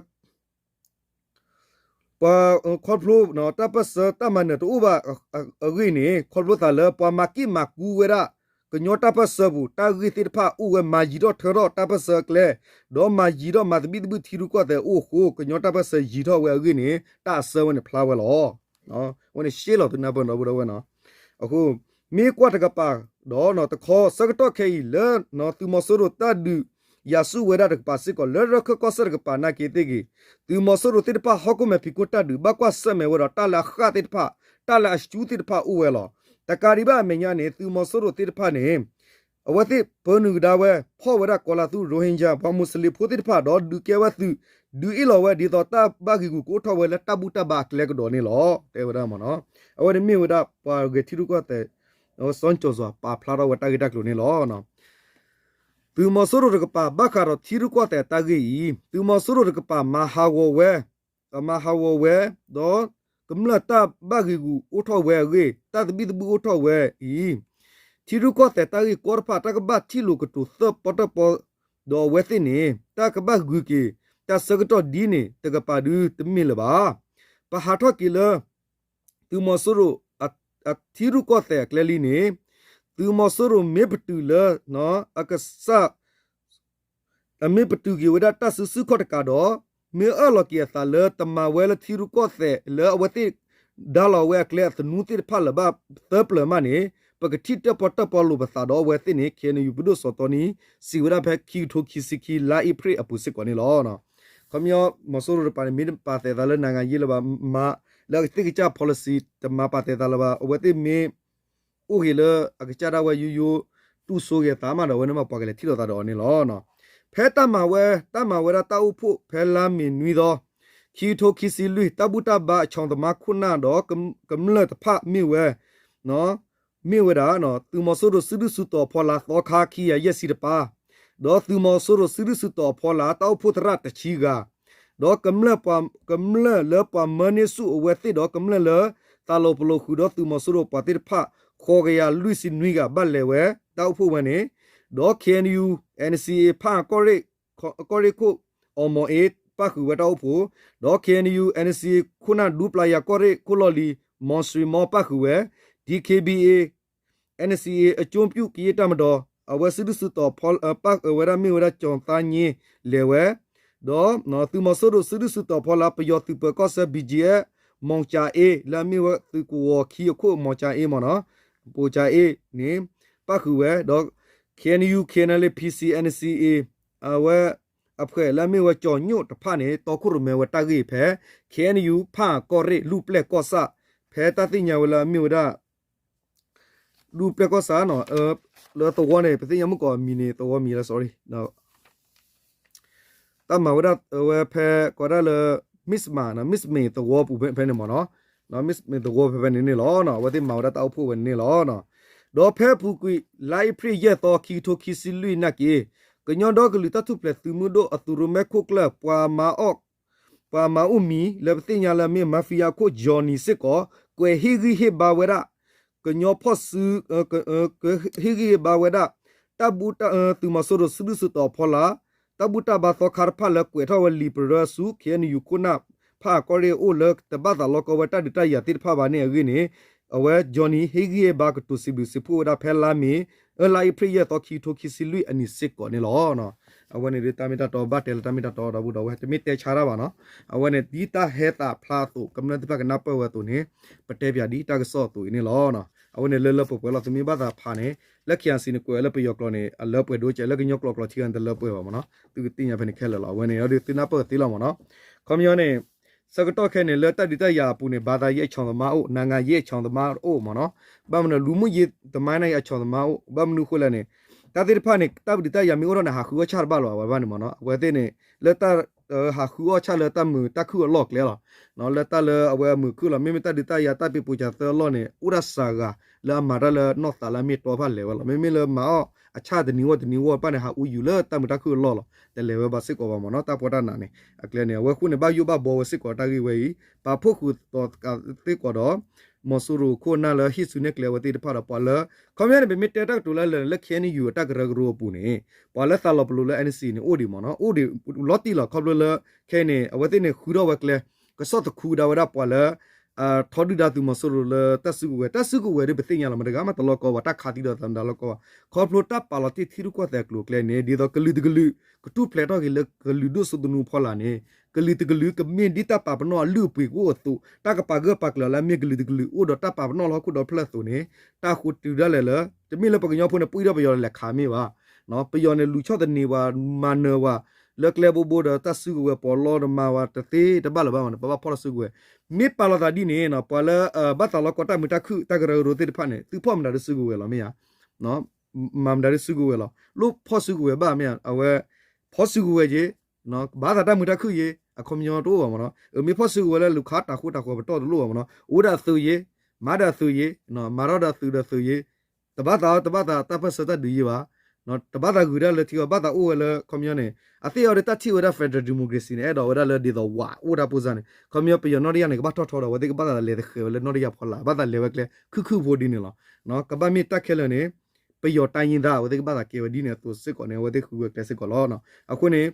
ပှၤခီဖျိ တၢ်ပၢၢ်ဆၢတၢ်မၤနၢၤတအိၣ်ဘၣ်အဂ့ၢ်န့ၣ် ခီဖျိသးလၢပှၤမၤက့ၣ်မၤကူဝဲဒၣ် ကညီတၢ်ပၢၢ်ဆၢပူၤ တၢ်ဂ့ၢ်သ့ၣ်တဖၣ်အိၣ်ဝဲမၤယံၤထီၣ်ထၢထီၣ်တၢ်ပၢၢ်ဆၢအကျဲ ဒီးမၤယံၤထီၣ်မၤသဘံၣ်သဘုၣ်ထံရူၢ်ကီၢ်သဲးအအိၣ်အဃိ ကညီတၢ်ပၢၢ်ဆၢယံၤထီၣ်ဝဲအဂ့ၢ်န့ၣ် တၢ်အဆၢဝဲန့ၣ်ဖျါဝဲလီၤ. အဝဲန့ၣ်ရှဲလီၤသုနၢ်ပၢၢ်နီၣ်ဝဲဒၣ်ဝဲနီၣ်. အဃိ မ့ၢ်ကွၢ်တကပၤဒီးတခီ ဆၢကတီၢ်ခဲအံၤလၢ သုးမီၤစိရိၤတၢ်ဒုးယၤဆူၣ်ဝဲဒၣ်တကပၤစ့ၢ်ကီး လၢရခၢၣ်ကီၢ်စဲၣ်တကပၤနာ်က့သ့ၣ်ဂ့ၤ သုးမီၤစိရိၤသ့ၣ်တဖၣ်ဟီၣ်ခိၣ်မဲာ်ဖံးခိၣ်တၢ်ဒုး ဘၣ်ကွၢ်ဆၢၣ်မဲာ်ဝဲဒီးတၢ်လၢအဃၣ်သ့ၣ်တဖၣ် တၢ်လၢအရှူသ့ၣ်တဖၣ်အိၣ်ဝဲလီၤ. တကးဒံးဘၣ်အမဲာ်ညါန့ၣ် သုးမီၤစိရိၤသ့ၣ်တဖၣ်န့ၣ် အဝဲသ့ၣ်ပၢနုာ်ကဒါဝဲ ဖီၣ်ဝဲဒၣ်ကီၤလၤသူ ရိဟ့ကၠၣ် ပှၤမူးစလ့ၣ်ဖိသ့ၣ်တဖၣ်ဒီးဒုးကဲဝဲသုး ဒုးအ့ၣ်လီၤဝဲဒ်သိးတၢ်ဘၣ်ဂ့ၢ်ဂူာ်ကအိၣ်ထီၣ်ဝဲလၢတၢ်ဘူၣ်တၢ်ဘါအကျဲကဒီးန့ၣ်လီၤ. တဲဝဲဒၣ်မ့ၢ်နီၣ်. အဝဲန့ၣ်မ့ၢ်ဝဲဒၣ်ပှၤဂဲၤထံရူၢ်ကီၢ်သဲး စီၤကၠီၤစွၤပာ်ဖျါထီၣ်ဝဲတၢ်ဂ့ၢ်တၢ်ကျိၤန့ၣ်လီၤ. သုးမီၤစိရိၤတကပၤ ဘၣ်ဃးဒီးထံရူၢ်ကီၢ်သဲးတၢ်ဂ့ၢ်အံၤ သုးမီၤစိရိၤတကပၤမၤဟးဂီၤဝဲ မၤဟးဂီၤဝဲ ဒီးကမျၢၢ်တၢ်ဘၣ်ဂ့ၢ်ဂူာ်အိၣ်ထီၣ်ဝဲအဂ့ၢ် တၢ်သဘံၣ်သဘုၣ်အိၣ်ထီၣ်ဝဲအံၤ ထံရူၢ်ကီၢ်သဲးတၢ်ဂ့ၢ်ကီတဖၣ် တၢ်ကဘၣ်ထံၣ်လိာ်ကတိၤသၢပီၢ်တၢၣ်ပီၢ် ဒီးအဝဲသ့ၣ်န့ၣ် တၢ်ကဘၣ်ဂုၤက့ၤ တၢ်ဆၢကတီၢ်ဒ်န့ၣ် တကပၤဒုတမ့ၢ်လၢၤဘၣ်. ပဟးထီၣ်က့ၤလၢ သုးမီၤစိရိၤ ထံရူၢ်ကီၢ်သဲးအကျဲလံန့ၣ် သုးမီၤစိရိၤမ့ၢ်ပတုာ်လၢ အကစၢ် အမ့ၢ်ပတုာ်က့ၤဝဲဒၣ်တၢ်စုဆူၣ်ခီၣ်တကးဒီး မ့ၢ်အၢၣ်လီၤက့ၤအသးလၢတမၤဝဲလၢထံရူၢ်ကီၢ်သဲးလၢအဝဲသ့ၣ် ဒါလီၤဝဲအကျဲအသနူသ့ၣ်တဖၣ်လၢၤဘၣ်သၢပျၢၤမးန့ၣ် ပကထံၣ်တၢၣ်ပီၣ်တၢၣ်ပီၢ်လိာ်ပသးဒီးအဝဲသ့ၣ်န့ၣ် ခ့ၣ်အဲၣ်ယူၣ် ပဒိၣ်စီၤတီနံ စံးဝဲဒၣ်ဖဲခံကထိခံဆံခံ လါအ့ဖြ့ၣ်အပူၤစ့ၢ်ကီးန့ၣ်လီၤ. ခီပညီ မီၤစိရိၤတကပၤန့ၣ် မ့ၢ်တပာ်သဲးသးလၢနၤဂၤယ့လၢၤဘၣ် မၤလၢအကသ့ၣ်ကစၢ် policy တမၤပာ်သဲးသးလၢၤဘၣ် အဝဲသ့ၣ်မ့ၢ် အိၣ်ဂ့ၤလၢအကစၢ်ဒၣ်ဝဲယိယိ တူၢ်ဆိဂ့ၤအသးမးဒီး အဝဲန့ၣ်မးပှၤကလဲၤထံၣ်လိာ်သးဒီးအီၤန့ၣ်လီၤ. ဖဲတၢ်မၤဝဲ တၢ်မၤဝဲဒၣ်တၢ်အိၣ်ဖှိၣ်ဖဲလါမ့ၤနွံသီ ခံကထိခံဆံလွံၢ် တၢ်ဘူၣ်တၢ်ဘါအဆီၣ်သမားခိၣ်နၢ်ဒီးကမျၢၢ်တဖၣ်မ့ၢ်ဝဲ မ့ၢ်ဝဲဒၣ် သုးမီၤစိရိၤစုဒုၣ်စုတီၤအဖီလာ်သီခါခံကယၤယဲၢ်ဆံတပၤ, ဒီးသုးမီၤစိရိၤစုဒုၣ်စုတီၤအဖီလာ်တၢ်အိၣ်ဖှိၣ်သရၣ်တဆံဂၤ, ဒီးကမျၢၢ်ပှၤ ကမျၢၢ်လၢပှၤမၢန့ၢ်ဆူၣ်အဝဲသ့ၣ်ဒီးကမျၢၢ်လၢ သးလီၤပလိာ်ဃုာ်ဒီးသုးမီၤစိရိၤပှၤသ့ၣ်တဖၣ် ဃိးကယၤလွံၢ်ဆံနွံဂၤဘၣ်လဲၤဝဲတၢ်အိၣ်ဖှိၣ်ဝဲန့ၣ်, ဒီး K N U N C A ဖၣ်ကီၢ်ရ့ၣ် ကီၢ်ရ့ၣ်ခိၣ် အီၣ်မီၤအ့ ပၣ်ဃုာ်ဝဲတၢ်အိၣ်ဖှိၣ်, ဒီး K N U N C A ခိၣ်နၢ်ဒူပျၢ်ယၤကီၢ်ရ့ၣ်ခိၣ်လီၢ်လံၤ မီၤစရံမီပၣ်ဃုာ်ဝဲ, D K B A N C A အကၠိပျူၣ်ကယ့ၢ်တၢ်မဒီး အဝဲစုဒုၣ်စုတီၤဖီ ပၣ်ဃုာ်ဝဲဒၣ်မ့ၢ်ဝဲဒၣ်ကၠီၤသါည့လဲၤဝဲ, ဒီးသုးမီၤစိရိၤစုဒုၣ်စုတီၤဖီလာ် ပယီၤသုးပၢၤကီၢ်ဆၢ B G F မီၤကၠၤအ့ လၢအမ့ၢ်ဝဲသုးကဝီၤခံအခိၣ် မီၤကၠၤအ့မ့ၢ်နီၤ, မီၤကၠၤအ့န့ၣ် ပၣ်ဃုာ်ဝဲ, ဒီး K N U K N L A P C N C A အဝဲ အဖှဲးလၢအမ့ၢ်ဝဲကၠီၤညိၣ်တဖၣ်န့ၣ် တီခိၣ်ရိၣ်မဲဝဲတၢ်ဂ့ၢ်ဖဲ K N U ဖၣ်ကီၢ်ရ့ၣ် လူၢ်ပျဲၢ်ကီၢ်ဆၣ် ဖဲတၢ်သ့ၣ်ညါဝဲလၢအမ့ၢ်ဝဲဒၣ် လူၢ်ပျဲၢ်ကီၢ်ဆၣ်နီၤ, လၢသဝီန့ၣ် ပသ့ၣ်ညါမုၢ်ကီးမံၤန့ၣ် သဝီမံၤလၢ sorry တၢ်မၤဝဲဒၣ်ဝဲဖဲကိးဒၣ်လၢ မ့ၢ်စမးနီၤ, မ့ၢ်စမ့ၢ်သဝီပူၤဖဲန့ၣ်မ့ၢ်နီၤ, မ့ၢ်စမ့ၢ်သဝီဖဲဖဲန့ၣ်န့ၣ်လီၤ. အဝဲသ့ၣ်မၤဝဲဒၣ်တၢ်အိၣ်ဖှိၣ်ဝဲန့ၣ်န့ၣ်လီၤ. ဒီးဖဲအပူၤကွံာ် လါအ့ဖြ့ၣ်ယဲၢ်သီ ခံကထိခံဆံလွံၢ်နာ်က့, ကညီဒီကလုာ်တၢ်ထူၣ်ဖျဲးသုးမုၢ်ဒိၣ်အသုးရိၣ်မဲခိၣ်ကျၢၢ် ပှၤမၤအီၣ် ပှၤမၤအိၣ်မံၤလၢပသ့ၣ်ညါလၢအမ့ၢ် mafia ခိၣ် Johnny စ့ၢ်ကီး ကွဲးဟ့ၣ်ဂံၢ်ဟ့ၣ်ဘါဝဲဒၣ် ကညီဖီၣ်စု ဟ့ၣ်ဂံၢ်ဟ့ၣ်ဘါဝဲဒၣ် တၢ်ဘူၣ်တၢ် သုးမီၤစိရိၤစုဒုၣ်စုတီၤအဖီလာ် တၢ်ဘူၣ်တၢ်ဘါသီခါတဖၣ်လၢကွဲးထီၣ်ဝဲလံာ်ပရၢဆူ K N U ခိၣ်နၢ် ဖၣ်ကီၢ်ရ့ၣ်အအိၣ်လၢတဘၣ်သးလီကီဝဲတၢ်ဒုးတၢ်ယၤသ့ၣ်တဖၣ်ဘၣ်န့ၣ်အဂ့ၢ်န့ၣ်, အဝဲ Johnny ဟ့ၣ်ဂံၢ်ဟ့ၣ်ဘါကတိၤစံးဘျုးစံးဖှိၣ်ဝဲဒၣ်ဖဲလါမ့ၤ လါအ့ဖြ့ၣ်ယဲၢ်သီ ခံကထိခံဆံလွံၢ်အနံၤစ့ၢ်ကီးန့ၣ်လီၤ. အဝဲန့ၣ်ဒ်တၢ်မ့ၢ်တၢ်တီ ဘၣ်တဲလၢတၢ်မ့ၢ်တၢ်တီဒီပုၢ်ဒီဝဲၢ် တမ့ၢ်တဲဆါတၢ်ဘၣ်နီၤ. အဝဲန့ၣ်ဒ်တၢ်ဟဲသးဖျါအသိး ကမျၢၢ်သ့ၣ်တဖၣ်ကနၢ်ပၢၢ်ဝဲအသိးန့ၣ် ပတဲပၠးဒ်တၢ်ကစီၣ်အသိးအံၤန့ၣ်လီၤ. အဝဲန့ၣ်လၢလၢပှဲၤပှဲၤလီၤ သုမ့ၢ်ဘၣ်သးဖးန့ၣ် လၢ K I C န့ၣ် ကွဲးဝဲလၢပယီၤကျိာ်န့ၣ် အလၢပှဲၤဒိကဲး လၢကညီကျိာ်ကျိာ်ထံဂၤန့ၣ် တလၢပှဲၤဘၣ်မ့ၢ်နီၤ. သုကသ့ၣ်ညါဖဲန့ၣ်ခဲလၢာ်လီၤ. အဝဲန့ၣ်ဒီးသုနၢ်ပၢၢ်သ့လီၤမ့ၢ်နီၤ. ခီပညီန့ၣ် ဆၢကတီၢ်ခဲအံၤန့ၣ် လၢတၢ်ဒုးတၢ်ယၤအပူၤန့ၣ် ဘာသာရေးအချောင်သမားအိၣ်, နိုင်ငံရေးအချောင်သမားအိၣ်မ့ၢ်နီၤ. ဘၣ်မနုၤ လူမှုရေးသမိုင်းအချောင်သမားအိၣ်, ဘၣ်မနုၤအဃိလဲၣ်န့ၣ် တၢ်သ့ၣ်တဖၣ်န့ၣ် တၢ်ဒုးတၢ်ယၤမ့ၢ်အိၣ်ထီၣ်န့ၣ် ဟးဃုအီၣ်ဆၣ်တဘၣ်လီၤ အဝဲဘၣ်န့ၣ်မ့ၢ်နီၤ. အဝဲသ့ၣ်န့ၣ် လၢတၢ် ဟးဃုအီၣ်ဆၣ်လၢတၢ်မုာ်တၢ်ခုၣ်အလီၢ်ကျဲလီၤ. လၢတၢ်လၢအဝဲအမုာ်ခုၣ်လီၤ. မ့မ့ၢ်တၢ်ဒုးတၢ်ယၤတၢ်ပ့ၤပိာ်စၢၤသၢအလီၢ်န့ၣ် အိၣ်ဒၣ်စှၤဂၤ လၢအမၤတၢ်လၢနီၢ်သးလၢအမ့ၢ်တီတဖၣ်လဲၤဝဲလီၤ. မ့မ့ၢ်လၢမၤအီၣ်အဆၣ်တနံၤဂီၢ်တနံၤဂီၢ်တဖၣ်န့ၣ် ဟးအူယူၤလၢတၢ်မုာ်တၢ်ခုၣ်အလီၢ်လီၤ. တလဲၤဝဲဘၣ်စ့ၢ်ကီးဘၣ်မ့ၢ်နီၤ. တၢ်ဖီတၢ်နးန့ၣ် အကျဲန့ၣ် အဝဲဃိန့ၣ် ဘၣ်ယိၣ်ဘၣ်ဘီဝဲစ့ၢ်ကီးတၢ်ဂ့ၢ်ဝဲအံၤ ပာ်ဖှိၣ်ဃုာ်သကိးဒီး မီၤစိရိၤခိၣ်နၢ်လၢဟံၣ်ဆူၣ်န့ၢ်ကျဲဝဲသ့ၣ်တဖၣ်ဒီး ပှၤလၢ ခီပညီန့ၣ် ပမ့ၢ်တဲတၢ်ကတိၤလၢလၢာ်န့ၣ် လၢ K N U အတၢ်ကရၢကရိအပူၤန့ၣ် ပှၤလၢသးလီၤပလိာ်လၢ N C A န့ၣ် အိၣ်ဒံးမ့ၢ်နီၤ, အိၣ်ဒံးလီၤတံၢ်လီၤ. ခီဖျိလၢ ခဲအံၤန့ၣ် အဝဲသ့ၣ်န့ၣ် ဃုထီၣ်ဝဲကျဲ ကဆီၣ်သခူကဒါဝဲဒၣ်ပှၤလၢ ထီဒုၣ်ဒါသုးမီၤစိရိၤလၢတၢ်စုကဝဲၤ, တၢ်စုကဝဲၤဒ်ပသ့ၣ်ညါလီၤ မတဂၤမးတလီၢ်ကီဘၣ်, တၢ်ခးသံဒီးသးမတၤလီၢ်ကီဘၣ်. ခီဖျိတၢ်ပာ်လီၤတ့ၢ်ထံရူၢ်ကီၢ်သဲးအကျိၤအကျဲန့ၣ် ဒ်သိးကလုာ်တကလုာ် ကထူၣ်ဖျဲးထီၣ်က့ၤလၢကလုာ်ဒိၣ်စိသနူအဖီလာ်န့ၣ် ကလုာ်တကလုာ်ကမ့ၢ်ဒ်တၢ်ပာ်ပနီၣ်အလုၢ်အပှ့ၤကအိၣ်အသိး, တၢ်ကပာ်ဂၢၢ်ပာ်ကျၢၤလၢအမ့ၢ်ကလုာ်တကလုာ်အိၣ်ဒီးတၢ်ပာ်ပနီၣ်လၢဟီၣ်ခိၣ်ဒီဖျၢၣ်အသိးန့ၣ် တၢ်ဃိတုၤဒၣ်လဲာ်လၢ တမ့ၢ်လၢပှၤကညီဖိန့ၣ် ပှံၢ်ထီၣ်ပယီၤလဲၤခးမ့ၢ်ဘၣ် ပယီၤန့ၣ် လူၤဆီၣ်သနံးပှၤ မၤနၢၤပှၤ လၢကျဲဘိဘိဒီးတၢ်စုကဝဲၤပီးလီဒီးမၤဝဲတသ့တဘၣ်လၢၤဘၣ်မ့ၢ်နီၤ, ပဘၣ်ဖီၣ်လီၤစုကဝဲၤ. မ့ၢ်ပာ်လီၤသးဒ်န့ၣ်နီၤ ပှၤလၢ ဘၣ်သးလီၤကီတၢ်မုာ်တၢ်ခုၣ် တၢ်ကရၢကရိသ့ၣ်တဖၣ်န့ၣ် သုဖီၣ်မတၤဒ်စုကဝဲၤလီၤမ့ၢ်ဧါ, မၤမတၤဒ်စုကဝဲၤလီၤ, လိၣ်ဖီၣ်စုကဝဲၤဘၣ်မ့ၢ်ဧါ, အဝဲ ဖီၣ်စုကဝဲၤက့ၤ ဘၣ်သးတၢ်မုာ်တၢ်ခုၣ်က့ၤ အခီပညီတအိၣ်ဘၣ်မ့ၢ်နီၤ. မ့ၢ်ဖီၣ်စုကဝဲၤလၢလူၤခးတၢ်ဃူတၢ်ဖိးပတီၢ်တလိၣ်ဘၣ်မ့ၢ်နီၤ, အိၣ်ဒၣ်သုးယ့ၤ, မၤဒၣ်သုးယ့ၤ, မၤထီၣ်ဒၣ်သုးဒီးသုးယ့ၤ, တဘၣ်သး တဘၣ်သးတၢ်ပၢၢ်ဆၢတၢ်ဒုးယ့ၤဘၣ်, တဘၣ်သးဂုာ်တၢ်လၢထံအီၤ ဘၣ်သးအိၣ်ဝဲလၢ ခီပညီန့ၣ် အသ့ၣ်အီၤဒီးတၢ်ထံၣ်ဝဲဒၣ် federal democracy န့ၣ် အဲၣ်ဒိးဝဲဒၣ်လၢဒ်သိးဝးအိၣ်တၢ်ပိၢ်စၢ်န့ၣ် ခီပညီပယီၤနီၣ်တယၢ်န့ၣ် ကဘၣ်ထီၣ်ထီဒီး အဝဲသ့ၣ်ကဘၣ်သးလဲၤသဃဲၤဝဲလၢနီၣ်တယၢ်ဖီလာ် ဘၣ်သးလဲၤဝဲကျဲ ခုၣ်ခုၣ်ဖိဒ်န့ၣ်လီၤ. ကဘၣ်မ့ၢ်တၢ်ခဲလၢာ်န့ၣ် ပယီၤတိုင်းရင်းသား အဝဲသ့ၣ်ကဘၣ်သးကဲဝဲဒ်န့ၣ်အသိးစ့ၢ်ကီးန့ၣ် အဝဲသ့ၣ်ဃုဝဲကျဲစ့ၢ်ကီးလီၤ. အဃိန့ၣ်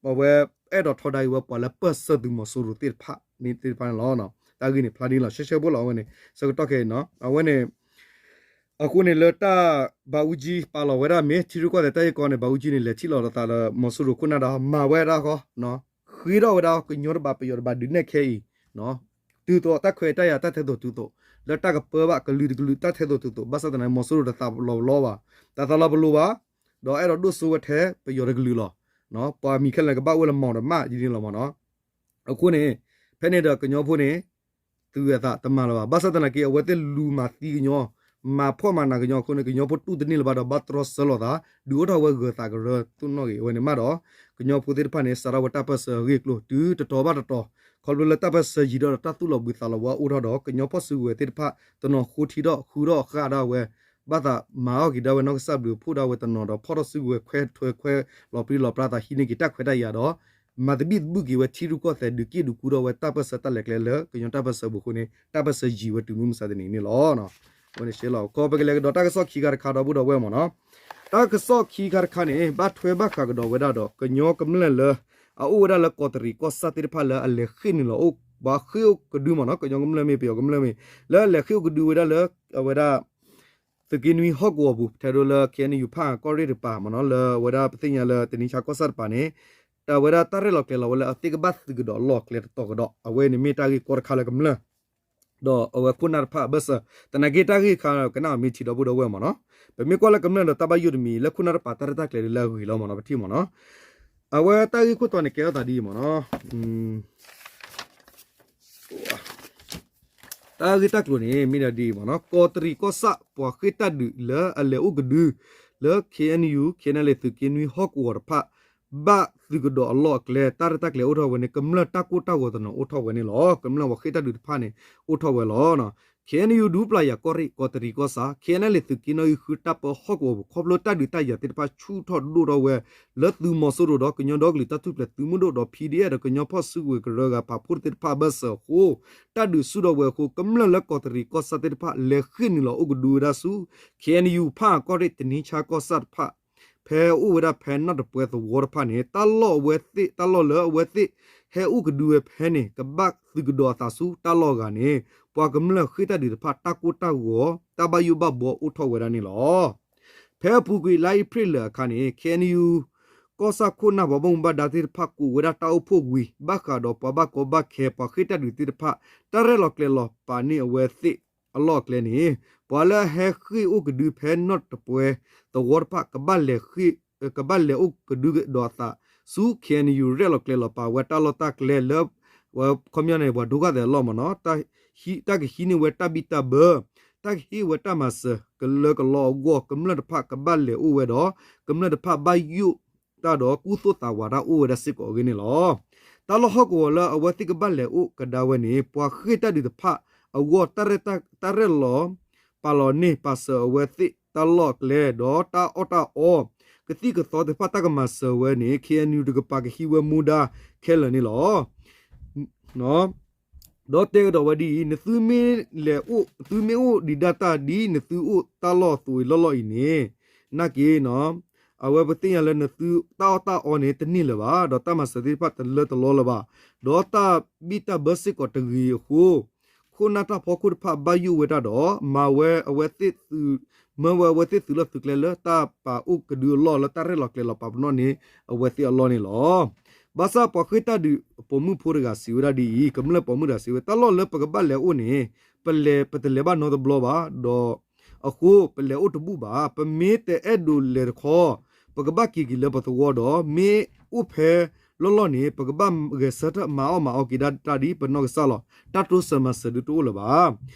အဝဲအဲၣ်ဒိးထီဒါက့ၤဝဲပှၤလၢပၢၢ်ဆၢသုးမီၤစိရိၤသ့ၣ်တဖၣ် သ့ၣ်တဖၣ်န့ၣ်လီၤ. တၢ်ဂ့ၢ်န့ၣ် ဖျါဒ်န့ၣ်လီၤ ရှဲရှဲဖိလီၤ အဝဲန့ၣ် ဆၢကတီၢ်ခဲအံၤနီၤ အဝဲန့ၣ် အဃိန့ၣ်လၢတၢ် ဘၣ်အူကၠံ ပာ်လီၤဝဲဒၣ်မ့ၢ် ထံရူၢ်ကီၢ်သဲးတၢ်ဂ့ၢ်ကီန့ၣ် ဘၣ်အူကၠံန့ၣ် လဲၤထံၣ်လီၤဒီးသးလၢ မီၤစိရိၤခိၣ်နၢ်ဒီး မၤဝဲဒၣ်ဃီ ဃ့ထီၣ်ဝဲဒၣ် ကညီတဘၣ် ပယီၤတဘၣ်ဒုးနဲၣ်ခဲအံၤ တုၤသိးတၢ်ခွဲးတၢ်ယာ်တၢ်ထဲသိးတုၤသိး လၢတၢ်ကပၢဘၣ်ကလုာ်တကလုာ်တၢ်ထဲသိးတုၤသိး ဘၣ်ဆၣ်သနာ်က့ မီၤစိရိၤတသးလီၤပလိာ်ဘၣ်, တသးလီၤပလိာ်ဘၣ်, ဒီးအဲၣ်ဒိးဒိၣ်စိဝဲထဲပယီၤတကလုာ်လီၤ. ပှၤမံၤခဲလၢာ်ကဘၣ်အိၣ်လၢမီၢ်ဒီးမၣ်ဒ်န့ၣ်လီၤမ့ၢ်နီၤ. အဃိန့ၣ် ဖဲန့ၣ်ဒီးကညီဖိန့ၣ် သုးအသးတမၤလၢၤဘၣ်. ဘၣ်ဆၣ်သနာ်က့ အဝဲသ့ၣ်လူၤမၤသံကညီ မၤဖှီၣ်မၤနးကညီအဃိန့ၣ် ကညီဖိတူၢ်တန့ၢ်လၢၤဘၣ်ဒီး ဘၣ်တြီဆၢလီၤသး ဒုးအိၣ်ထီၣ်ဝဲဂၢၤသးကရၢ သိၣ်နီၣ်ဂ့ၤ အဝဲန့ၣ်မးဒီး ကညီဖိသ့ၣ်တဖၣ်န့ၣ် စးထီၣ်ဝဲတၢ်ပၢၢ်ဆၢအဂ့ၢ်အကျိၤ တုၤတတီၤဘၣ်တတီၤ ခီဖျိလၢတၢ်ပၢၢ်ဆၢယံၤဒီး တၢ်သူၣ်လီၤဘှံးသးလီၤဝါအိၣ်ထီၣ်ဒီး ကညီဖီၣ်စုကဝဲၤသ့ၣ်တဖၣ် တနီၤဃိထံထီၣ်ဃုထီၣ်ဃၣ်ဒၣ်ဝဲ ဘၣ်သးမၤအီၣ်က့ၤဒၣ်ဝဲနီၢ်ကစၢ်ဘျုးဖှိၣ်ဒၣ်ဝဲတနီၤဒီး ဖီၣ်ထီၣ်စုကဝဲၤခွဲးထွဲခွဲး လီၤပြံလီၤပြါသး ဟံးန့ၢ်က့ၤတၢ်ခွဲးတၢ်ယာ်ဒီး မၤသဘံၣ်သဘုၣ်က့ၤဝဲထံရူၢ်ကီၢ်သဲး ဒုးက့ၣ်ဒုးကူထီၣ်ဝဲတၢ်ပၢၢ်ဆၢတၢ်လဲၤကျဲလၢ ကညီတၢ်ပၢၢ်ဆၢပူၤအဃိန့ၣ် တၢ်ပၢၢ်ဆၢယံၤဝဲတုၤမုၢ်မဆါတနံၤန့ၣ်လီၤ. အဝဲန့ၣ်ရှဲလီၤကီး ပကလဲၤကဒီးတၢ်ကစီၣ်ခံခါတခါ ဒီပုၢ်ဒီဝဲၢ်မ့ၢ်နီၤ. တၢ်ကစီၣ်ခံခါတခါန့ၣ် ဘၣ်ထွဲဘၣ်ဃးကဒီးဝဲဒၣ်ဒီး ကညီကမျၢၢ်လၢ အအိၣ်ဝဲဒၣ်လၢကီးတရံးကီၢ်ဆၣ်သ့ၣ်တဖၣ်လၢအလဲၤဃ့ၢ်နုာ်လီၤအိၣ် ပှၤဃ့ၢ်အိၣ်ကဒုမ့ၢ်နီၤ ကညီကမျၢၢ်မ့ၢ်ပယီၤကမျၢၢ်မ့ၢ် လၢအလဲၤဃ့ၢ်အိၣ်ကဒုဝဲဒၣ်လၢ အဝဲဒၣ် သုးက့နွံဟီၣ်ကဝီၤပူၤ ထဲဒိလၢ ခ့ၣ်အဲၣ်ယူၣ် ဖၣ်အၣ်ကီၢ်ရ့ၣ်တကပၤမ့ၢ်နီၤ လၢအဝဲဒၣ်ပသ့ၣ်ညါလၢတနံၤဆါကီၢ်ဆၣ်တကပၤန့ၣ် တၢ်ဝဲဒၣ်တၢ်ရဲၣ်လီၤကျဲၤလီၤဝဲလၢအသ့ၣ်ကဘၣ်သုးကဒီးအလီၢ်အကျဲတတီၤကဒီး အဝဲန့ၣ်မ့ၢ်တၢ်ဂ့ၢ်ကီတခါလၢကမျၢၢ် ဒီးအဝဲခိၣ်နၢ်တဖၣ်အဘၢၣ်စၢၤ သနာ်က့တၢ်ဂ့ၢ်ခါကနၣ်အီၤမ့ၢ်ထံဒီပုၢ်ဒီဝဲၢ်မ့ၢ်နီၤ ပမ့ၢ်ကွၢ်လၢကမျၢၢ်ဒီးတၢ်ဘၣ်ယိၣ်တမံၤ လၢခိၣ်နၢ်တပၤတၢ်ရဲၣ်တၢ်ကျဲၤဒ်လၢအဂ့ၤလီၤမ့ၢ်နီၤ ပထံၣ်မ့ၢ်နီၤ အဝဲတၢ်ဂ့ၢ်ခိၣ်တီန့ၣ် ကဲထီၣ်သးဒ်အံၤမ့ၢ်နီၤ တၢ်ဂ့ၢ်တၢ်ကျိၤန့ၣ် မ့ၢ်ဒၣ်ဒ်အံၤမ့ၢ်နီၤ ကီးတရံးကီၢ်ဆၣ် ပှၤဃ့ၢ်တၢ်ဒုးလၢအလဲၤအိၣ်ကဒု လၢ ခ့ၣ်အဲၣ်ယူၣ် ခ့ၣ်အဲၣ်လ့ၣ် သုးက့နွံဟီၣ်ကဝီၤတဖၣ် ဘၣ်သုးကဒီးအလီၢ်အကျဲ တၢ်ရဲၣ်တၢ်ကျဲၤအိၣ်ထီၣ်ဝဲန့ၣ် ကမျၢၢ်တၢ်ကိၢ်တၢ်ဂီၤတနီၤအိၣ်ထီၣ်ဝဲန့ၣ်လီၤ. ကမျၢၢ်ပှၤဃ့ၢ်တၢ်ဒုးတဖၣ်န့ၣ် အိၣ်ထီၣ်ဝဲလီၤ. ခ့ၣ်အဲၣ်ယူၣ် ဒူပျၢ်ယၤကီၢ်ရ့ၣ် ကီးတရံးကီၢ်ဆၣ် ခ့ၣ်အဲၣ်လ့ၣ် သုးက့နီၣ်ဂံၢ်ဃု တၢ်ပၢဟီၣ်ကဝီၤပူၤ ခီဖျိတၢ်ဒုးတၢ်ယၤသ့ၣ်တဖၣ်ဆူၣ်ထီၣ်ဒိၣ်ထီၣ်ဝဲ လၢသုးမီၤစိရိၤဒီးကညီဒီကလုာ်တၢ်ထူၣ်ဖျဲးသုးမုၢ်ဒိၣ်ဒီး PDF ဒီးကညီဖီၣ်စုကဝဲၤကရၢဂၤပာ်ဖှိၣ်သ့ၣ်တဖၣ်ဘၢၣ်စၢၤအဃိ တၢ်ဒုးဆူၣ်ထီၣ်ဝဲအဃိ ကမျၢၢ်လၢကီးတရံးကီၢ်ဆၣ်သ့ၣ်တဖၣ် လဲၤဃ့ၢ်နုာ်လီၤအိၣ်ကဒုဝဲဒၣ်ဆူ ခ့ၣ်အဲၣ်ယူၣ် ဖၣ်အၣ်ကီၢ်ရ့ၣ် တနံၤဆါကီၢ်ဆၣ်တဖၣ် ဖဲအိၣ်ဝဲဒၣ်ဖဲနီၣ်တပှဲၤသဝီတဖၣ်န့ၣ် တၢ်လီၢ်အဝဲသ့ၣ် တၢ်လီၢ်လၢအဝဲသ့ၣ် ဟဲအိၣ်ကဒုဝဲဖဲန့ၣ် ကဘၣ်သုးကဒီးအသးဆူတၢ်လီၢ်အဂၤန့ၣ် ပှၤကမျၢၢ်ဃ့ၢ်တၢ်ဒုးတဖၣ် တၢ်ကိၢ်တၢ်ဂီၤ တၢ်ဘၣ်ယိၣ်ဘၣ်ဘှီအိၣ်ထီၣ်ဝဲဒၣ်န့ၣ်လီၤ. ဖဲအပူၤကွံာ်လါအ့ဖြ့ၣ်လၢာ်အခါန့ၣ် ခ့ၣ်အဲၣ်ယူၣ် ကီၢ်ဆၣ်ခိၣ်နၢ်ပှၤဘၣ်မူဘၣ်ဒါသ့ၣ်တဖၣ် ကိးဝဲဒၣ်တၢ်အိၣ်ဖှိၣ်ဝံၤ ဘၣ်ဃးဒီးပှၤဘၣ်ကီဘၣ်ခဲ ပှၤဃ့ၢ်တၢ်ဒုးသ့ၣ်တဖၣ် တၢ်ရဲၣ်လီၤကျဲၤလီၤပာ်န့ၢ်အဝဲသ့ၣ်အလီၢ်အကျဲန့ၣ် ပှၤလၢအဟဲဃ့ၢ်အိၣ်ကဒုဖဲနီၣ်တပှဲၤသဝီတဖၣ် ကဘၣ်လဲၤဃ့ၢ် ကဘၣ်လဲၤအိၣ်ကဒုကဒီးအသးဆူ ခ့ၣ်အဲၣ်ယူၣ် ရဲၣ်လီၤကျဲၤလီၤပာ်ဝဲတၢ်လီၢ်တၢ်ကျဲလၢ ဝဲခီပညီန့ၣ် ပှၤဒိၣ်ကါသဲးအလီၢ်မ့ၢ်နီၤ တၢ်ကဟံးန့ၢ်ဝဲတၢ်ဘံၣ်တၢ်ဘၢ တၢ်ကဟ့ၣ်ဝဲတၢ်မၤစၢၤ ကလၢကလီအဂီၢ် ကမျၢၢ်တဖၣ်ကဘၣ်လဲၤအိၣ်ဝဲဒီး ကမျၢၢ်တဖၣ်ဘၣ်ယိၣ်တၢ်ဒီးကူသိၣ်သးဝးတၢ်အိၣ်ဝဲဒၣ်စ့ၢ်ကီးအဂ့ၢ်န့ၣ်လီၤ. တၢ်လီၢ်ဟီၣ်ကဝီၤလၢအဝဲသ့ၣ်ကဘၣ်လဲၤအိၣ်ကဒါဝဲန့ၣ် ပှၤဃ့ၢ်တၢ်ဒုးတဖၣ်အဂီၢ် တၢ်ရဲၣ်လီၤ ပာ်လီၤန့ၢ်ပာ်စၢၤအဝဲသ့ၣ်တၢ်လီၢ်အကျဲ ဒီးတၢ်အီၣ်တၢ်အီ ကသံၣ်ကသီသ့ၣ်တဖၣ်တၢ်ကမၤစၢၤဝဲန့ၣ် ခ့ၣ်အဲၣ်ယူၣ် တကပၤကဟံးဝဲမူဒါခဲလၢာ်န့ၣ်လီၤ. ဒီးတဲကဒီးဝဲဒ်အံၤ, နသုမ့ၢ်လဲၤအိၣ် သုမ့ၢ်အိၣ်ဒံးဒၣ်တၢ်ဒ်နသုအိၣ်တၢ်လီၢ်အသိးအံၤလီၢ်လီၢ်အံၤန့ၣ်, နာ်က့ၤ အဝဲပသ့ၣ်ညါလၢနသုတၢ်အီၣ်တၢ်အီန့ၣ် တန့ၢ်လၢၤဘၣ်, ဒီးတၢ်မၤစၢၤသ့ၣ်တဖၣ်တလၢတလီလၢၤဘၣ်, ဒီးတၢ်ဘံၣ်တၢ်ဘၢစ့ၢ်ကီးတဂ့ၤအဃိ, ခိၣ်နၢ်တၢ်ဖီခိၣ်တဖၣ်ဘၣ်ယိၣ်ဝဲဒၣ်ဒီး မၤဝဲအဝဲသ့ၣ်သုး, မၢဝဲအဝဲသ့ၣ်သုးလီၢ်သုးကျဲလၢတၢ်ပာ်အိၣ်ကဒုအလီၢ်လၢတၢ်ရဲၣ်လီၤကျဲၤလီၤပာ်ပနီၣ်န့ၢ်အဝဲသ့ၣ်အလီၢ်န့ၣ်လီၤ. ဘၣ်ဆၣ်ပှၤဃ့ၢ်တၢ်ဒုးပိာ်မုၣ်ဖိတဂၤစံးဝဲဒၣ်ဒ်အံၤ, ကမျၢၢ်ပိာ်မုၣ်တဂၤစံးဝဲ တၢ်လီၢ်လၢပကဘၣ်လဲၤအိၣ်န့ၣ် ပလဲၤ ပတလဲၤဘၣ်နီတဘျီဘၣ်, ဒီးအဃိပလဲၤအိၣ်တဘူၣ်ဘၣ်. ပမ့ၢ်တအဲၣ်ဒိးလဲၤတခီ, ပကဘၣ်က့ၤက့ၤလၢပသဝီဒီး မ့ၢ်အိၣ်ဖဲလီၢ်လီၢ်န့ၣ် ပကဘၣ်ဂဲၤဆၢထၢၣ်မၤအီၣ်မၤအီက့ၤဒၣ်တၢ်ဒ်ပနီၢ်ကစၢ်လီၤ. တၢ်တိစၢၤမၤစၢၤဒုတအိၣ်လၢၤဘၣ်.